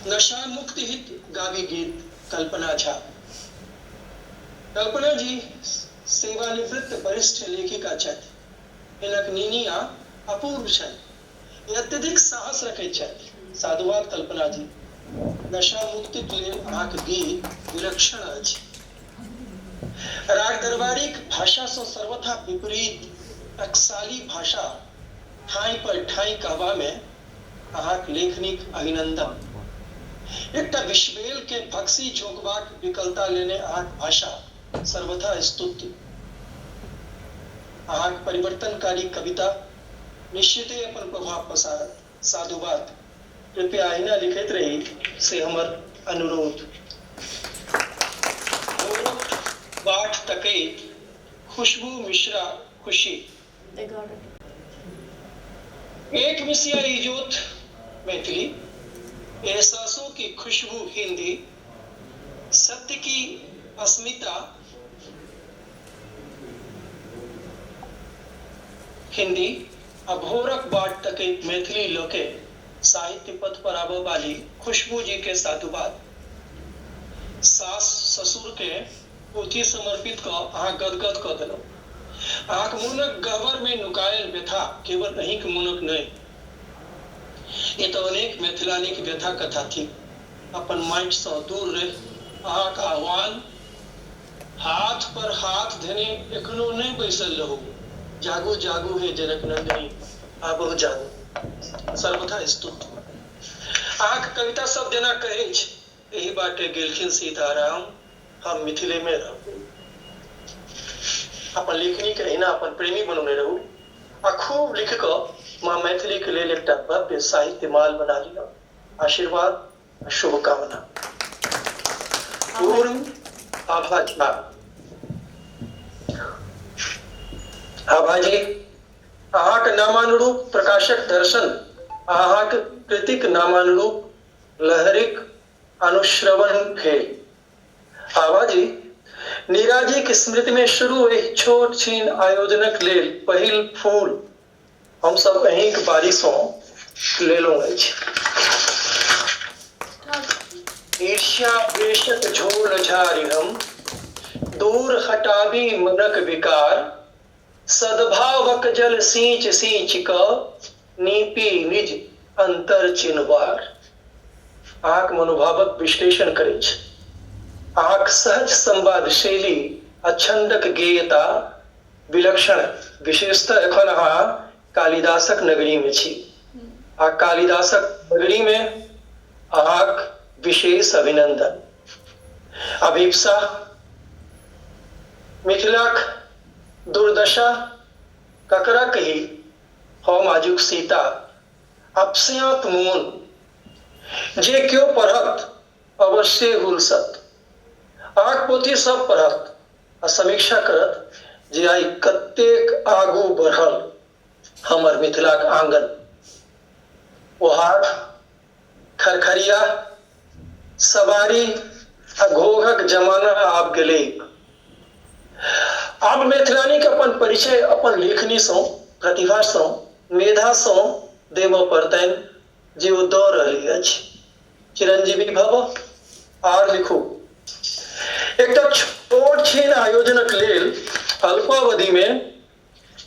नशा मुक्ति हित गाबी गीत कल्पना झा। कल्पना जी सेवानिवृत्त वरिष्ठ लेखिका छथि। हिनक निनिया अपूर्व छनि। ई अत्यधिक साहस रखैत छथि। साधुवाद कल्पना जी। नशा मुक्तिक लेल अहाँक गीत विलक्षण अछि। राग दरबारीक भाषासँ सर्वथा विपरीत टकसाली भाषा ठाँइ पर ठाँइ कहबामे अहाँक लेखनीक अभिनन्दन। एकटा विषबेल केँ भक्सी झोंकबाक विकलता लेने अहाँक भाषा सर्वथा स्तुत्य। अहाँक परिवर्तनकारी कविता निश्चिते अपन प्रभाव पसारत। साधुवाद। कृपया अहिना लिखैत रही से हमर अनुरोध। भोरक बाट तकैत खुशबू मिश्रा खुशी। एक मिसिया इजोत मैथिली, एहसासों की खुशबू हिंदी, सत्य की अस्मिता हिंदी आ भोरक बाट तकैत मैथिली लऽ के साहित्य पथ पर आबऽ बाली खुशबू जी के साधुवाद। सास ससुर के पोथी समर्पित कऽ अहाँ गदगद कऽ देलहुँ। अहाँक मोनक गहबर मे नुकायल व्यथा केवल अहींक मोनक नहि, ई तऽ अनेक मैथिलानीक व्यथा कथा थिक। अपन माटि सँ दूर रहि अहाँक आह्वान, हाथ पर हाथ धेने एखनो नहि बैसल रहू, जागू जागू हे जनक नंदिनी, आबहु जागू। सर्वथा स्तुत्य। अहाँक कविता सब जेना कहैछ, एहि बाटे गेलखिन सीताराम, हम मिथिले मे रहब। अपन लेखनी के एहिना अपन प्रेमी बनौने रहू आ खूब लिख कऽ माँ मैथिली के लेल एकटा भव्य साहित्य माल बना लिअ। आशीर्वाद आ शुभकामना। पूर्ण आभा झा। आभा जी, अहाँक नामानुरूप प्रकाशक दर्शन आ अहाँक कृतिक नामानुरूप लहरिक अनुश्रवण भेल। आभाजी, नीराजीक स्मृतिमे शुरू एहि छोट छीन आयोजनक लेल पहिल फूल हमसभ अहींक बारीसँ लेलहुँ अछि। ईर्ष्या द्वेषक झोल झारि हम दूर हटाबी मनक विकार, सद्भावक जल सींच सींच कऽ नीपी निज अंतर चिनवार। अहाँक मनोभावक विश्लेषण करैछ। अहाँक सहज संवाद शैली आ छंदक गेयता विलक्षण। विशेषतः एखन अहाँ कालिदासक नगरीमे छी आ कालिदासक नगरीमे अहाँक विशेष अभिनंदन। अभीप्सा, मिथिलाक दुर्दशा ककरा कही, हम आजुक सीता, अपस्याँत मोन, जे केओ पढ़त अवश्ये हुलसत। अहाँक पोथी सब पढ़त आ समीक्षा करत जे आइ कतेक आगू बढ़ल हमर मिथिलाक आंगन। ओहार, खरखरिया, सवारी आ घोघक जमाना आब गेलैक। आब मैथिलानीके अपन परिचय अपन लेखनीसँ, प्रतिभासँ, मेधासँ देबऽ पड़तनि जे ओ दऽ रहली अछि। चिरंजीवी भव, आर लिखू। एकटा छोट छीन आयोजनक लेल अल्पावधिमे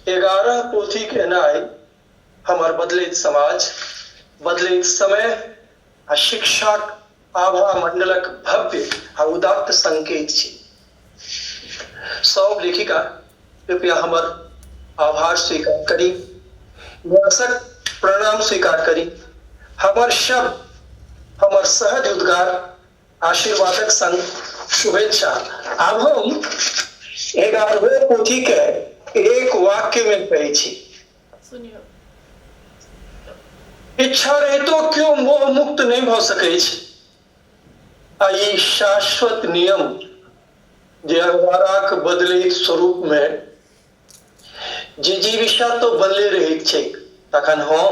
11 पोथीक एनाइ हमर बदलैत समाज, बदलैत समय आ शिक्षाक आभा मंडलक भव्य आ उदात्त संकेत छी। सब लेखिका कृपया हमर आभार स्वीकार करी, न्यासक प्रणाम स्वीकार करी। हमर शब्द, हमर सहज उद्गार आशीर्वादक संग शुभेच्छा। आब हम 11 पोथी के एक वाक्य में कहै छी, इच्छा रहितो क्यों मोह मुक्त नहीं भ सकै छै। आ ई शाश्वत नियम जे अखबाराक बदलैत स्वरूप में जिजीविषा तो बनले रहैत छै, तखन हँ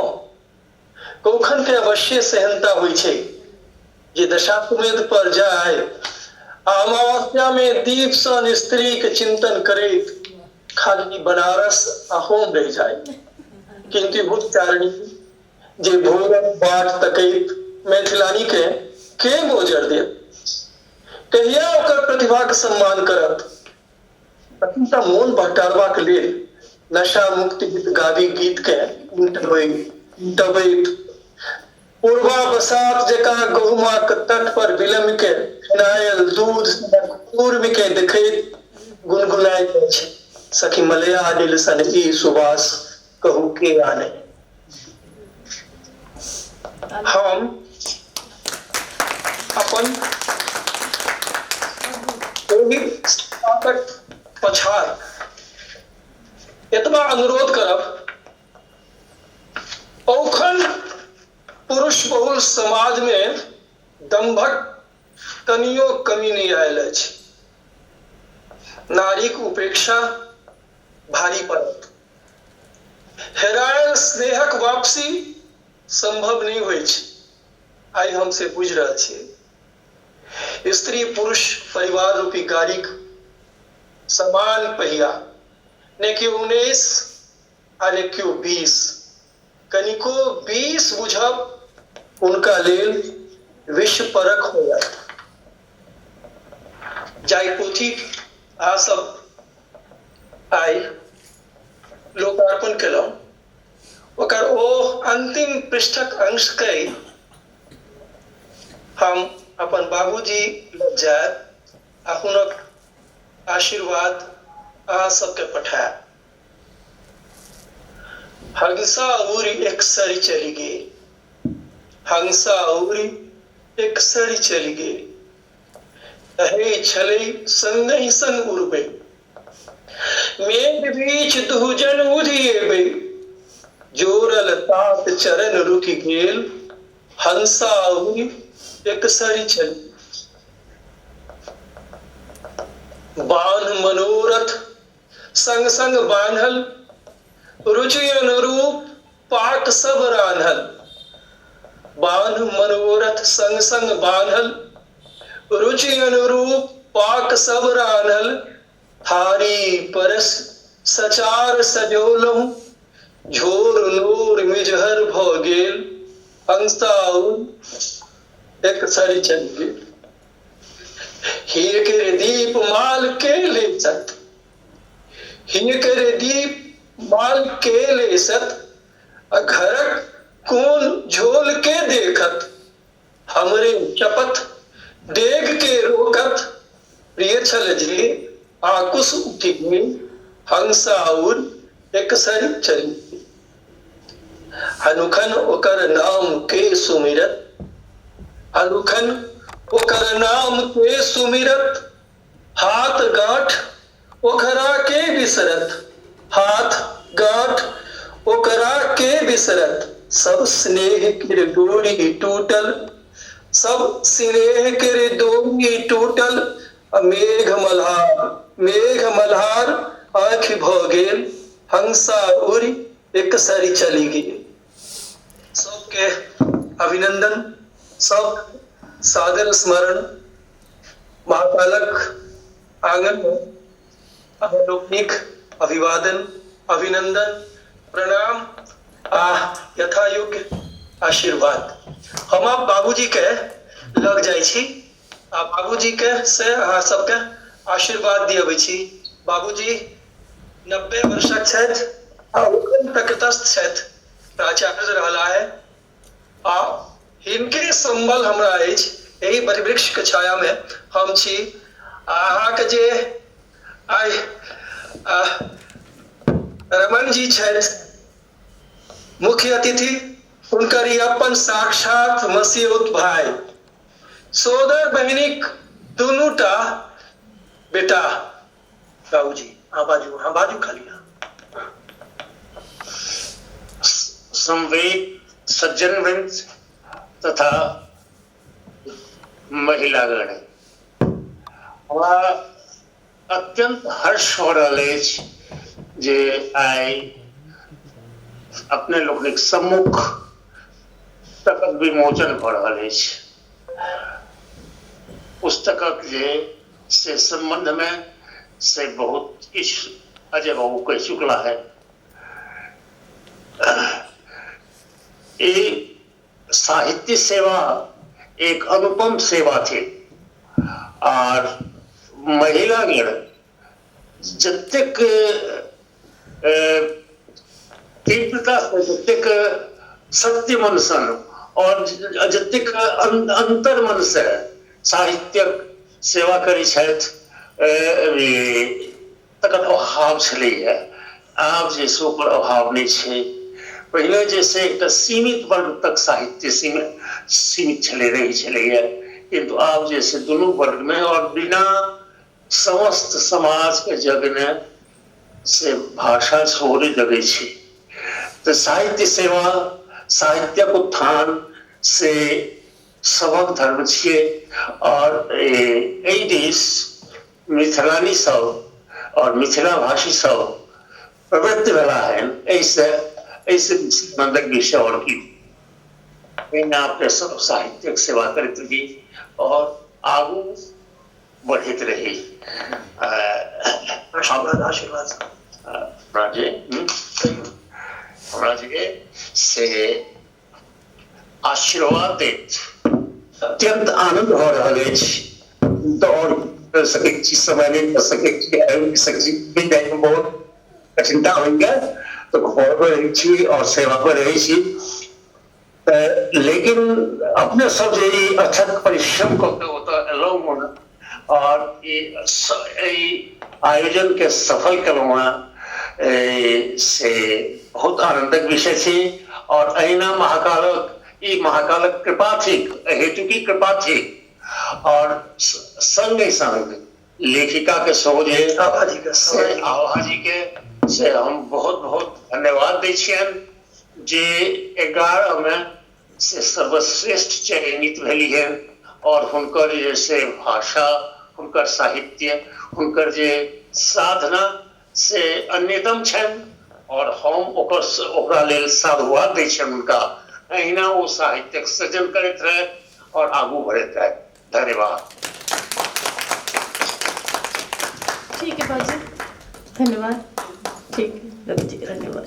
कौखन के अवश्य सेहनता होइ छै जे दशाश्वमेध पर जाय आ अमावस्या में दीप सन स्त्री के चिंतन करैत खाली बनारस आ होम रहि जाय। किंतु भूतचारिणी जे भोरक बाट तकैत मैथिलानी के मोजर देत, कहिया ओकर प्रतिभाक सम्मान करत? तखन तऽ मोन बहटारबाक लेल नशा मुक्ति गीत गाबी गीत के उल्टबैत पूर्वा बसात जकाँ गहुमाक तट पर विलम्ब के फेनायल दूध कूर्म के देखैत गुनगुनाइत अछि, सखी मलया अनिल सन ई सुबास कहू के आने। हम अपन ओहि पछाड़ एतबा अनुरोध करब, औखन पुरुष बहुल समाज में दंभक कनियो कमी नहीं आयल अछि। नारीक उपेक्षा भारी पड़त, हेरायल स्नेहक वापसी संभव नहीं होइ छै। आइ हम से बुझि रहल छियै। स्त्री पुरुष परिवार रूपी गाड़ीक समान पहिया, ने केओ 19 आ ने केओ 20, कनिको 20 बुझब उनका लेल विश्व परक होयत। जाहि पोथी अहाँ सब आइ लोकार्पण केलहुँ ओकर ओ अंतिम पृष्ठक अंश के हम अपन बाबूजी लग जायब आ हुनक आशीर्वाद अहाँ सबके पठायब। हंसा उरी एकसरी चली गेल, हंसा उरी एकसरी चली गेल, रहै छलै संगहि संग उड़बै, मेघ बीच दुहजन उधिएबै, जोड़ल तात चरण रुकि गेल, हंसा उरी एकसरी चली। बान्ह मनोरथ संग संग बान्हल, रुचि अनुरूप पाक सब रान्हल, बान्ह मनोरथ संग संग बान्हल, रुचि अनुरूप पाक सब रान्हल, थारी परस सचार सजौलहुँ, झोर नोर मिजहर भ गेल, हंसा एक सरी चल गेल। हीर के दीप माल के ले सत, हीर के दीप माल के ले सत, घरक कोन झोल के देखत, हमरे चपत डेग के रोकत, प्रिय छल जे आकुश उठि गेल, हंसा उड़ एक सरी चली। अनुखन ओकर नाम के सुमिरत, अनुखन ओकर नाम के सुमिरत, हाथ गांठ ओकरा के बिसरत, हाथ गांठ ओकरा के बिसरत, सब स्नेह के डोरी टूटल, सब स्नेह के डोरी टूटल, मेघ मल्हार मेघ मल्हार आँखि भ गेल, हंसा उड़ि एक सरी चली गेल। सबके अभिनंदन, सब सादर स्मरण। महाकालक आंगन में लोकनिक अभिवादन, अभिनंदन, प्रणाम आ यथायोग्य आशीर्वाद। हम आप बाबूजी के लग जाइ छी आ बाबूजी के से अहाँ सबके आशीर्वाद दियबै छी। बाबूजी 90 वर्षक छथि आ प्रकृतस्थ छथि, प्राचार्य रहला है आ हिनके संबल हमरा अछि। एहि वटवृक्ष के छाया में हम छी। आ अहाँके जे आइ रमन जी छथि मुख्य अतिथि, हुनकर ई अपन साक्षात मसियौत भाई सोदर बहिनीक दुनूटा बेटा। बाबूजी अहाँ बाजू, अहाँ बाजू खाली। संवेद सज्जन वृंद तथा महिलागण, हमरा अत्यंत हर्ष हो रहल अछि जे आइ अपने लोकनिक सम्मुख पुस्तकक विमोचन भऽ रहल अछि। पुस्तकक जे से संबंध में से बहुत किछु अजय बाबू कहि चुकला है। ई साहित्य सेवा एक अनुपम सेवा थी आर महिलागण जतेक तीव्रता से, जतेक सत्य मन सन और जतेक अंतर मन से साहित्यक सेवा करै छथि तकर अभाव छलैया। आब जे से ओकर अभाव नहि छै। पहिले जे से एकटा सीमित वर्ग तक साहित्य सीमित छलै, रहै छलैया, किन्तु आब जे से दुनू वर्ग में और बिना समस्त समाज के जगने से भाषा सेहो जगै छै। तऽ साहित्य सेवा, साहित्यक उत्थान से सबक धर्म छियै और एहि दिस मिथिलानी सब और मिथिला भाषी सब प्रवृत्त भेला हन। एहिसँ आनन्दक विषय और की। एहिना अपने सब साहित्यक सेवा करैत रही और आगू बढ़ैत रही। आशीर्वाद, आशीर्वाद। हमरा जे से आशीर्वाद दैत अत्यंत आनंद भऽ रहल अछि। तऽ और कर सकैत छी, समय नहि कऽ सकैत छी, आबि नहि सकैत छी, जाइमे बहुत कठिनता होइया, तऽ घर पर रहै छी और सेवा पर रहै छी। तऽ लेकिन अपने सब जे ई अथक परिश्रम कऽ के ओतऽ एलहुँ हन और ई आयोजन के सफल केलहुँ हँ, से बहुत आनंदक विषय छी। और एहिना महाकालक ई महाकालक कृपा थिक, हेतु की कृपा थिक। और संगे संग लेखिका के सेहो जे से आभा जी के से हम बहुत बहुत धन्यवाद दै छियनि जे 11 में से सर्वश्रेष्ठ चयनित भेली हन और हुनकर जे से भाषा, हुनकर साहित्य, हुनकर जे साधना से अन्यतम छनि और हम ओकरा लेल साधुवाद दै छियनि हुनका। एहिना ओ साहित्यक सृजन करैत रहथि और आगू बढ़ैत रहथि। धन्यवाद। ठीक है बाजी, धन्यवाद। ठीक रवि जी, धन्यवाद।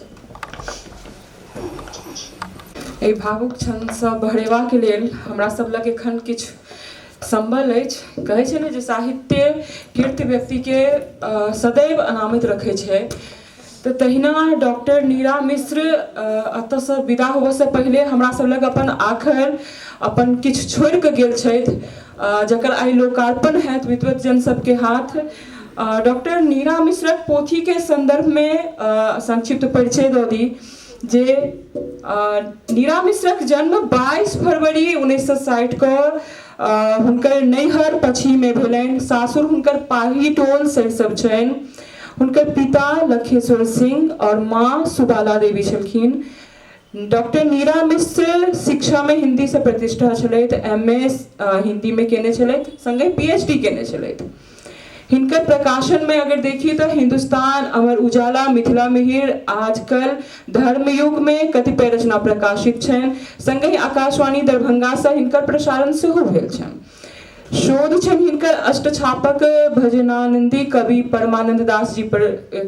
एहि भावुक क्षणसँ भरेबाक लेल हमरा सब लग एखन किछु सम्बल अछि। कहै छै ने जे साहित्य कीर्ति व्यक्तिके सदैव अनामित रखै छै, तऽ तहिना डॉक्टर नीरा मिश्र एतऽसँ विदा होबऽसँ पहिले हमरा सब लग अपन आखर अपन किछु छोड़िकऽ गेल छथि, जकर आइ लोकार्पण हैत विद्वतजन सबके हाथ। डॉक्टर नीरा मिश्रक पोथीके सन्दर्भमे संक्षिप्त परिचय दऽ दी जे नीरा मिश्रक जन्म 22 फरवरी 1960 के हुनकर नैहर पछीमे भेलनि। सासुर हुनकर पाही टोल सरिसब छनि। हुनकर पिता लखेश्वर सिंह और माँ सुबाला देवी छलखिन। डॉक्टर नीरा मिश्र शिक्षामे हिन्दीसँ प्रतिष्ठा छलथि, एम.ए. हिन्दीमे केने छलथि, संगे पी.एच.डी केने छलथि। हिनकर प्रकाशन में अगर देखी तो हिंदुस्तान, अमर उजाला, मिथिला मिहिर, आजकल, धर्मयुग में कतिपय रचना प्रकाशित छनि। संगहि आकाशवाणी दरभंगा से हिनकर प्रसारण सेहो भेल छनि। शोध छनि हिनकर अष्टछापक भजनानंदी कवि परमानंद दास जी पर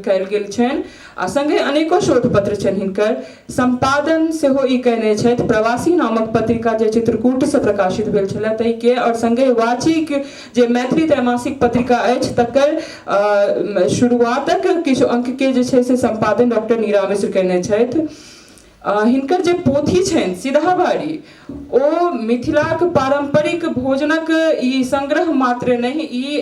कयल गेल छनि आ संगहि अनेको शोध पत्र छनि हिनकर। संपादन सेहो ई कयने छथि प्रवासी नामक पत्रिका जे चित्रकूटसँ प्रकाशित भेल छलै ताहिके, आओर संगहि वाचिक जे मैथिली त्रैमासिक पत्रिका अछि तकर शुरुआतक किछु अंकके जे छै से संपादन डॉक्टर नीरा मिश्र कयने छथि। हिनकर जे पोथी छनि सिधाबाड़ी ओ मिथिलाक पारम्परिक भोजनक ई संग्रह मात्र नहि, ई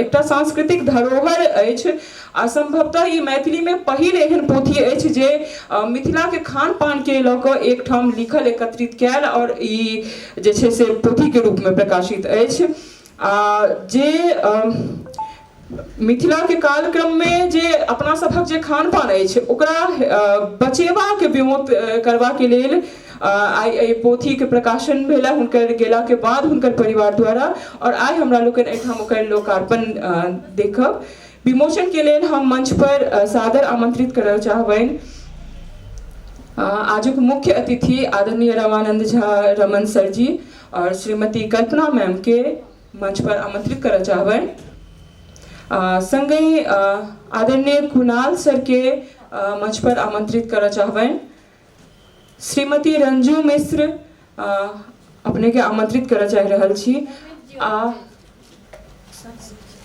एकटा सांस्कृतिक धरोहर अछि आ सम्भवतः ई मैथिलीमे पहिल एहन पोथी अछि जे मिथिलाके खान पानके लऽ कऽ एकठाम लिखल, एकत्रित कयल आओर ई जे छै से पोथीके रूपमे प्रकाशित अछि। आ जे मिथिलाके कालक्रममे जे अपना सभक जे खान पान अछि ओकरा बचेबाक ब्योत करबाके लेल आइ एहि पोथीके प्रकाशन भेल हुनकर गेलाके बाद हुनकर परिवार द्वारा, और आइ हमरा लोकनि एहिठाम ओकर लोकार्पण देखब। विमोचनके लेल हम मंच पर सादर आमंत्रित करय चाहबनि आजुक मुख्य अतिथि आदरणीय रमानंद झा रमन सर जी और श्रीमती कल्पना मैम के मंच पर आमंत्रित करय चाहबनि। संगहि आदरणीय कुणाल सर के मंच पर आमंत्रित करय चाहबनि। श्रीमती रंजू मिश्र अपने के आमंत्रित करय चाहि रहल छी। आ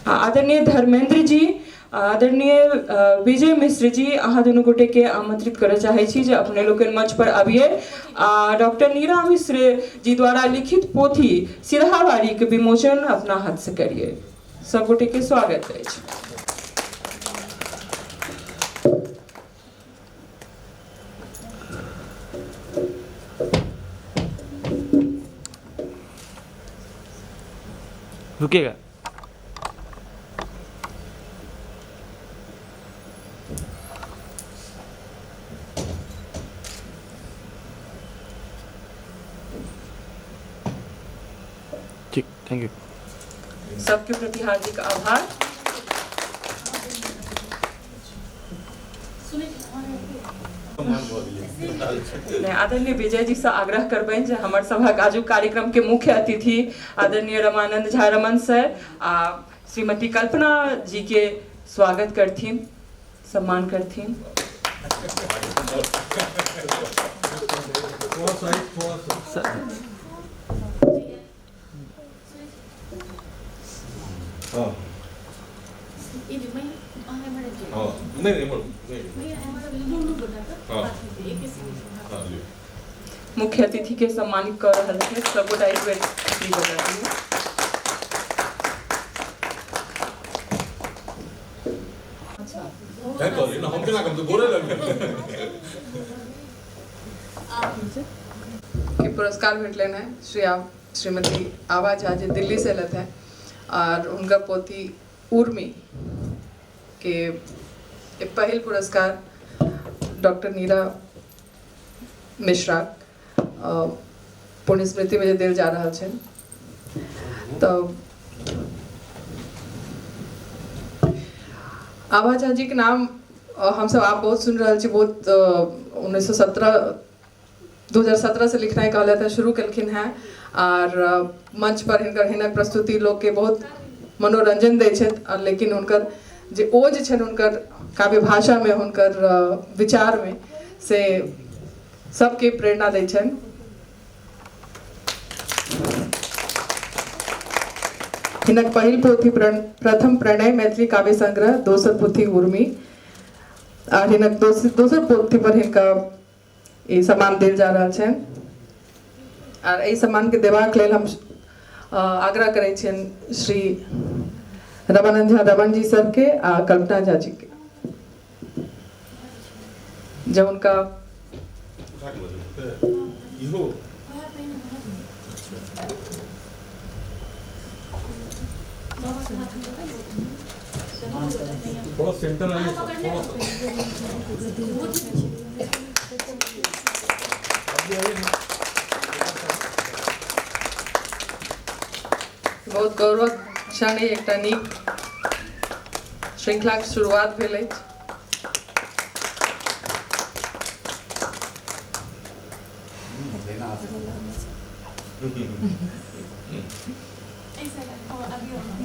आदरणीय धर्मेंद्र जी, आदरणीय विजय मिश्र जी, अहाँ दुनू गोटे के आमंत्रित करय चाहै छी जे अपने लोकनि मंच पर आबियै आ डॉक्टर नीरा मिश्र जी द्वारा लिखित पोथी सिरहाबाड़ी के विमोचन अपना हाथ से करियै। सब गोटे के स्वागत अछि। रुकेगा। ठीक, thank you. सबके प्रति हार्दिक आभार। आदरणीय विजय जी से आग्रह करबनि जे हमर सभक आजुक कार्यक्रम के मुख्य अतिथि आदरणीय रमानंद झा रमन सर आ श्रीमती कल्पना जी के स्वागत करथिन, सम्मान करथिन। मुख्य अतिथि के सम्मानित कर रहल छथि, सब गोटा एक बेर बजा दियौ। के पुरस्कार भेटलनि हैं श्रीमती आभा झा जे दिल्ली से एलथि हैं और उनका पोथी उर्मी के पहिल पुरस्कार डॉक्टर नीरा मिश्रा पुण्य स्मृति में जे देल जा रहल छनि। तऽ आभा झा जी के नाम हमसब आब बहुत सुनि रहल छी, बहुत 2017 से लिखनाइ कहलथि हेँ, शुरू केलखिन हेँ आर मंच पर हिनकर हिनक प्रस्तुति लोकके बहुत मनोरंजन दै छथि, आओर लेकिन हुनकर जे ओज छनि हुनकर काव्य भाषामे, हुनकर विचारमे, से सबके प्रेरणा दै छनि। हिनक पहिल पोथी प्रथम प्रणय मैथिली काव्य संग्रह, दोसर पोथी उर्मी, आर हिनक दोसर पोथी पर हिनका ई सम्मान देल जा रहल छनि। आर एहि सम्मानके देबाक लेल हम आग्रह करै छियनि श्री रमानंद झा रमन जी सरके आ कल्पना झा जी के जब उनका थोड़ा सेंटर आइए, थोड़ा सा। बहुत गौरवक क्षण अइ, एकटा नीक श्रृंखलाक शुरुआत भेल अछि।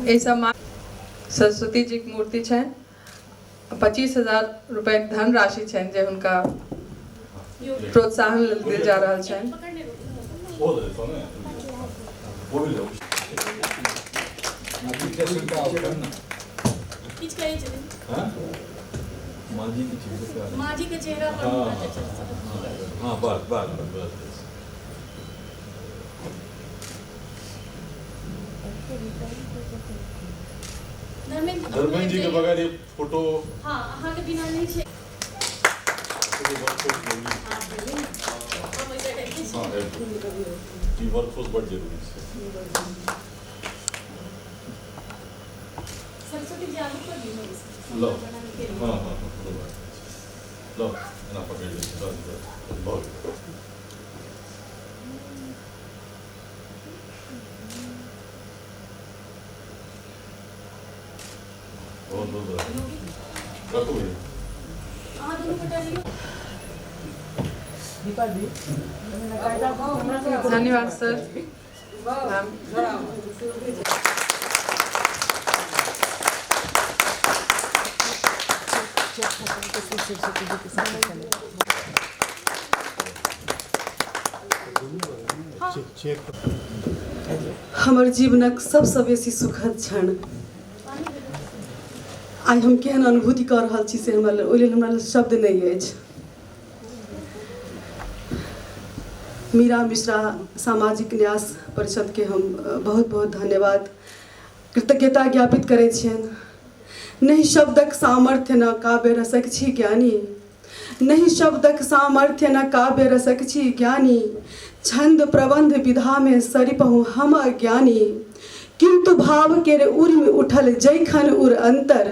एहि सम्मान सरस्वती जी के मूर्ति छनि, 25,000 रुपए के धन राशि छनि जे हुनका प्रोत्साहन लेल देल जा रहल छनि। माँ जी के चेहरा पर। हाँ, बस बस बस। धर्मेंद्र जी के बगैर ये फोटो हाँ, अहाँ के बिना नहीं छै। हाँ, वर्कफोर्स बड जरूरी छै। लो हाँ हाँ हाँ कोनो बात नहि छै लो एना पकड़ि लै छी बस बस भऽ गेल। बहुत बहुत बधाई। रखू भैया। धन्यवाद सर मैम। हमर जीवनक सबसँ बेसी सुखद क्षण आइ हम केहन अनुभूति कऽ रहल छी से हमरा ओहि लेल हमरा लग शब्द नहि अछि। मीरा मिश्रा सामाजिक न्यास परिषदके हम बहुत बहुत धन्यवाद कृतज्ञता ज्ञापित करै छियनि। नहि शब्दक सामर्थ्य न काव्य रसक छी ज्ञानी, नहि शब्दक सामर्थ्य न काव्य रसक छी ज्ञानी, छंद प्रबंध विधामे सरिपहुँ हम अज्ञानी, किंतु भाव केर उर्मि उठल जैखन उर अंतर,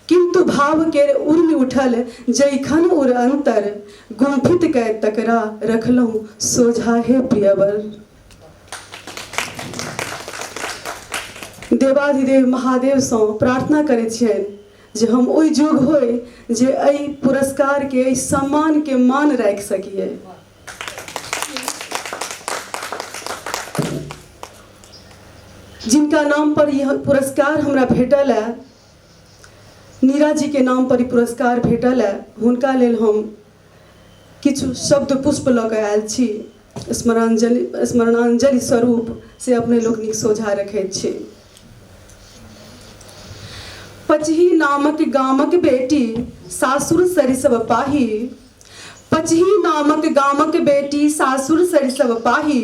किंतु भाव केर उर्मि उठल जैखन उर अंतर, गुम्फित कय तकरा रखलहुँ सोझा हे प्रियवर। देवाधिदेव महादेवसँ प्रार्थना करै छियनि जे हम ओहि जोग होइ जे एहि पुरस्कारके एहि सम्मानके मान राखि सकियै। जिनका नाम पर यह पुरस्कार हमरा भेटल है, नीरा जी के नाम पर ई पुरस्कार भेटल है, हुनका लेल हम किछु शब्द पुष्प लऽ कऽ आयल छी, स्मरणांजलि स्मरणांजलि स्वरूप से अपने लोकनिक सोझा रखैत छी। पचही नामक गामक बेटी सासुर सरिसब पाही, पचही नामक गामक बेटी सासुर सरिसब पाही,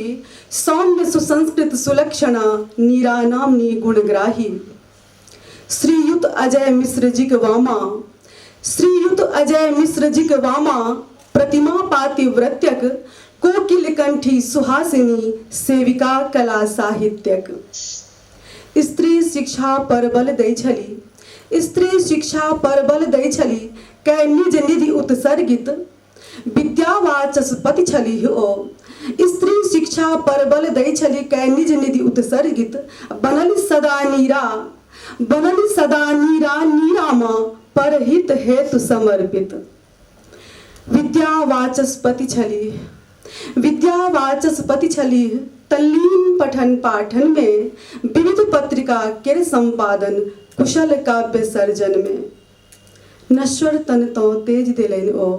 सौम्य सुसंस्कृत सुलक्षणा नीरा नामनी गुणग्राही। श्रीयुत अजय मिश्र जीक वामा, श्रीयुत अजय मिश्र जीक वामा प्रतिमा पातिव्रत्यक कोकिल कंठी सुहासिनी सेविका कला साहित्यक। स्त्री शिक्षा पर बल दै छली, स्त्री शिक्षा पर बल दै छली कै निज निधि उत्सर्गित, विद्यावाचस्पति छलीह ओ। स्त्री शिक्षा पर बल दै छली कै निज निधि उत्सर्गित, बनल सदा नीरा, बनल सदा नीरा नीरा माँ परहित हेतु समर्पित। विद्यावाचस्पति छलीह, विद्यावाचस्पति छलीह तल्लीन पठन पाठन में, विविध पत्रिका केर संपादन कुशल काव्य सर्जन में। नश्वर तन तो तेज देलनि ओ,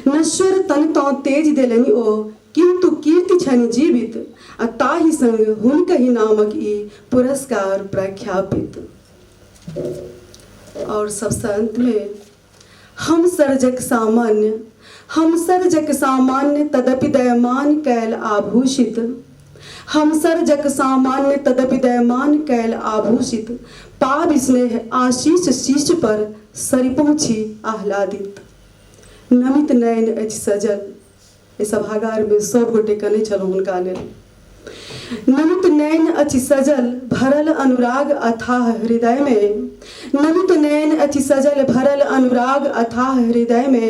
नश्वर तन तो तेज देलनि ओ, किंतु कीर्ति छनि जीवित, आ ताहि संग हुनकहि नामक ई पुरस्कार प्रख्यापित। और सबसँ अंत में हम सर्जक सामान्य, हम सर्जक सामान्य तदपि दयमान कैल आभूषित, हम सर्जक सामान्य तदपि दयमान कैल आभूषित, पाबि स्नेह आशीष शीश पर सरिपहुँ छी आह्लादित। नमित नयन अछि सजल, एहि सभागारमे सब गोटे कनै छलहुँ हुनका लेल। नमित नयन अछि सजल भरल अनुराग अथाह हृदयमे, नमित नयन अछि सजल भरल अनुराग अथाह हृदयमे,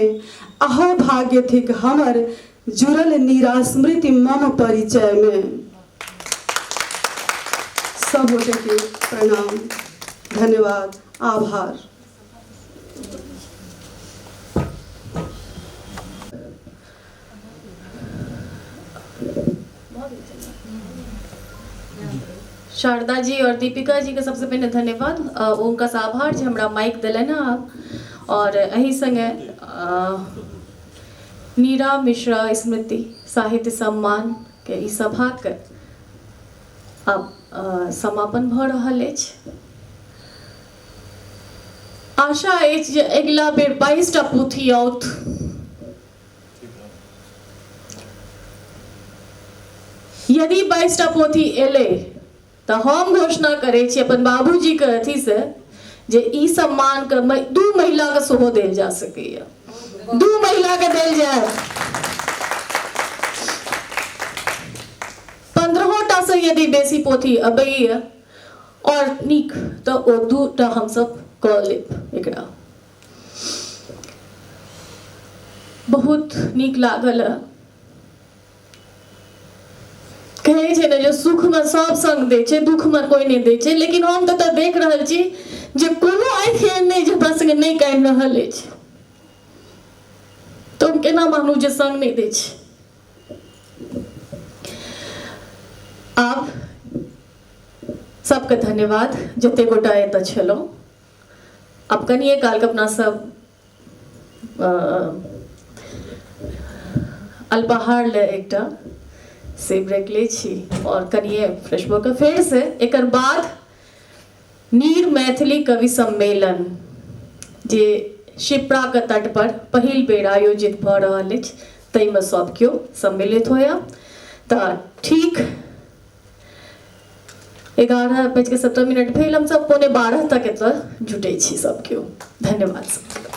अहो भाग्य थिक हमर जुड़ल नीरा स्मृति मम परिचयमे। सब गोटेके प्रणाम, धन्यवाद, आभार। शारदा जी और दीपिका जी के सबसे पहिने धन्यवाद, उनका आभार जे हमरा माइक दिलनि हँ। और एहि संगे नीरा मिश्रा स्मृति साहित्य सम्मान के ई सभाके आब समापन भऽ रहल अछि। आशा अछि जे अगिला बेर 22 टा पोथी आओत। यदि 22 टा पोथी एलै तऽ हम घोषणा करै छी अपन बाबूजीके अथीसँ जे ई सम्मानके 2 महिलाके सेहो देल जा सकैए, 2 महिलाके देल जाय। 15 टा से यदि बेसी पोथी अबैए और नीक तऽ ओ 2 टा हमसब कऽ लेब एकरा। बहुत नीक लागल। कहै छै ने जे सुखमे सब सङ्ग दै छै, दुःखमे कोइ नहि दै छै, लेकिन हम तऽ एतऽ देख रहल छी जे कोनो आँखि एहन नहि जे हमरा सङ्गे नहि कानि रहल अछि, तऽ हम केना मानू जे सङ्ग नहि दै छै। आब सबके धन्यवाद जते गोटा एतऽ छलहुँ। आब कनिए कालके अपना सब अल्पाहार लए एकटा से ब्रेक लै छी आओर कनिए फ्रेश भऽ कऽ फेरसँ एकर बाद नीर मैथिली कवि सम्मेलन जे शिप्राके तट पर पहिल बेर आयोजित भऽ रहल अछि ताहिमे सब केओ सम्मिलित होयब। तऽ ठीक 11:17 भेल, हमसब 11:45 तक एतऽ जुटै छी सब केओ। धन्यवाद सबके।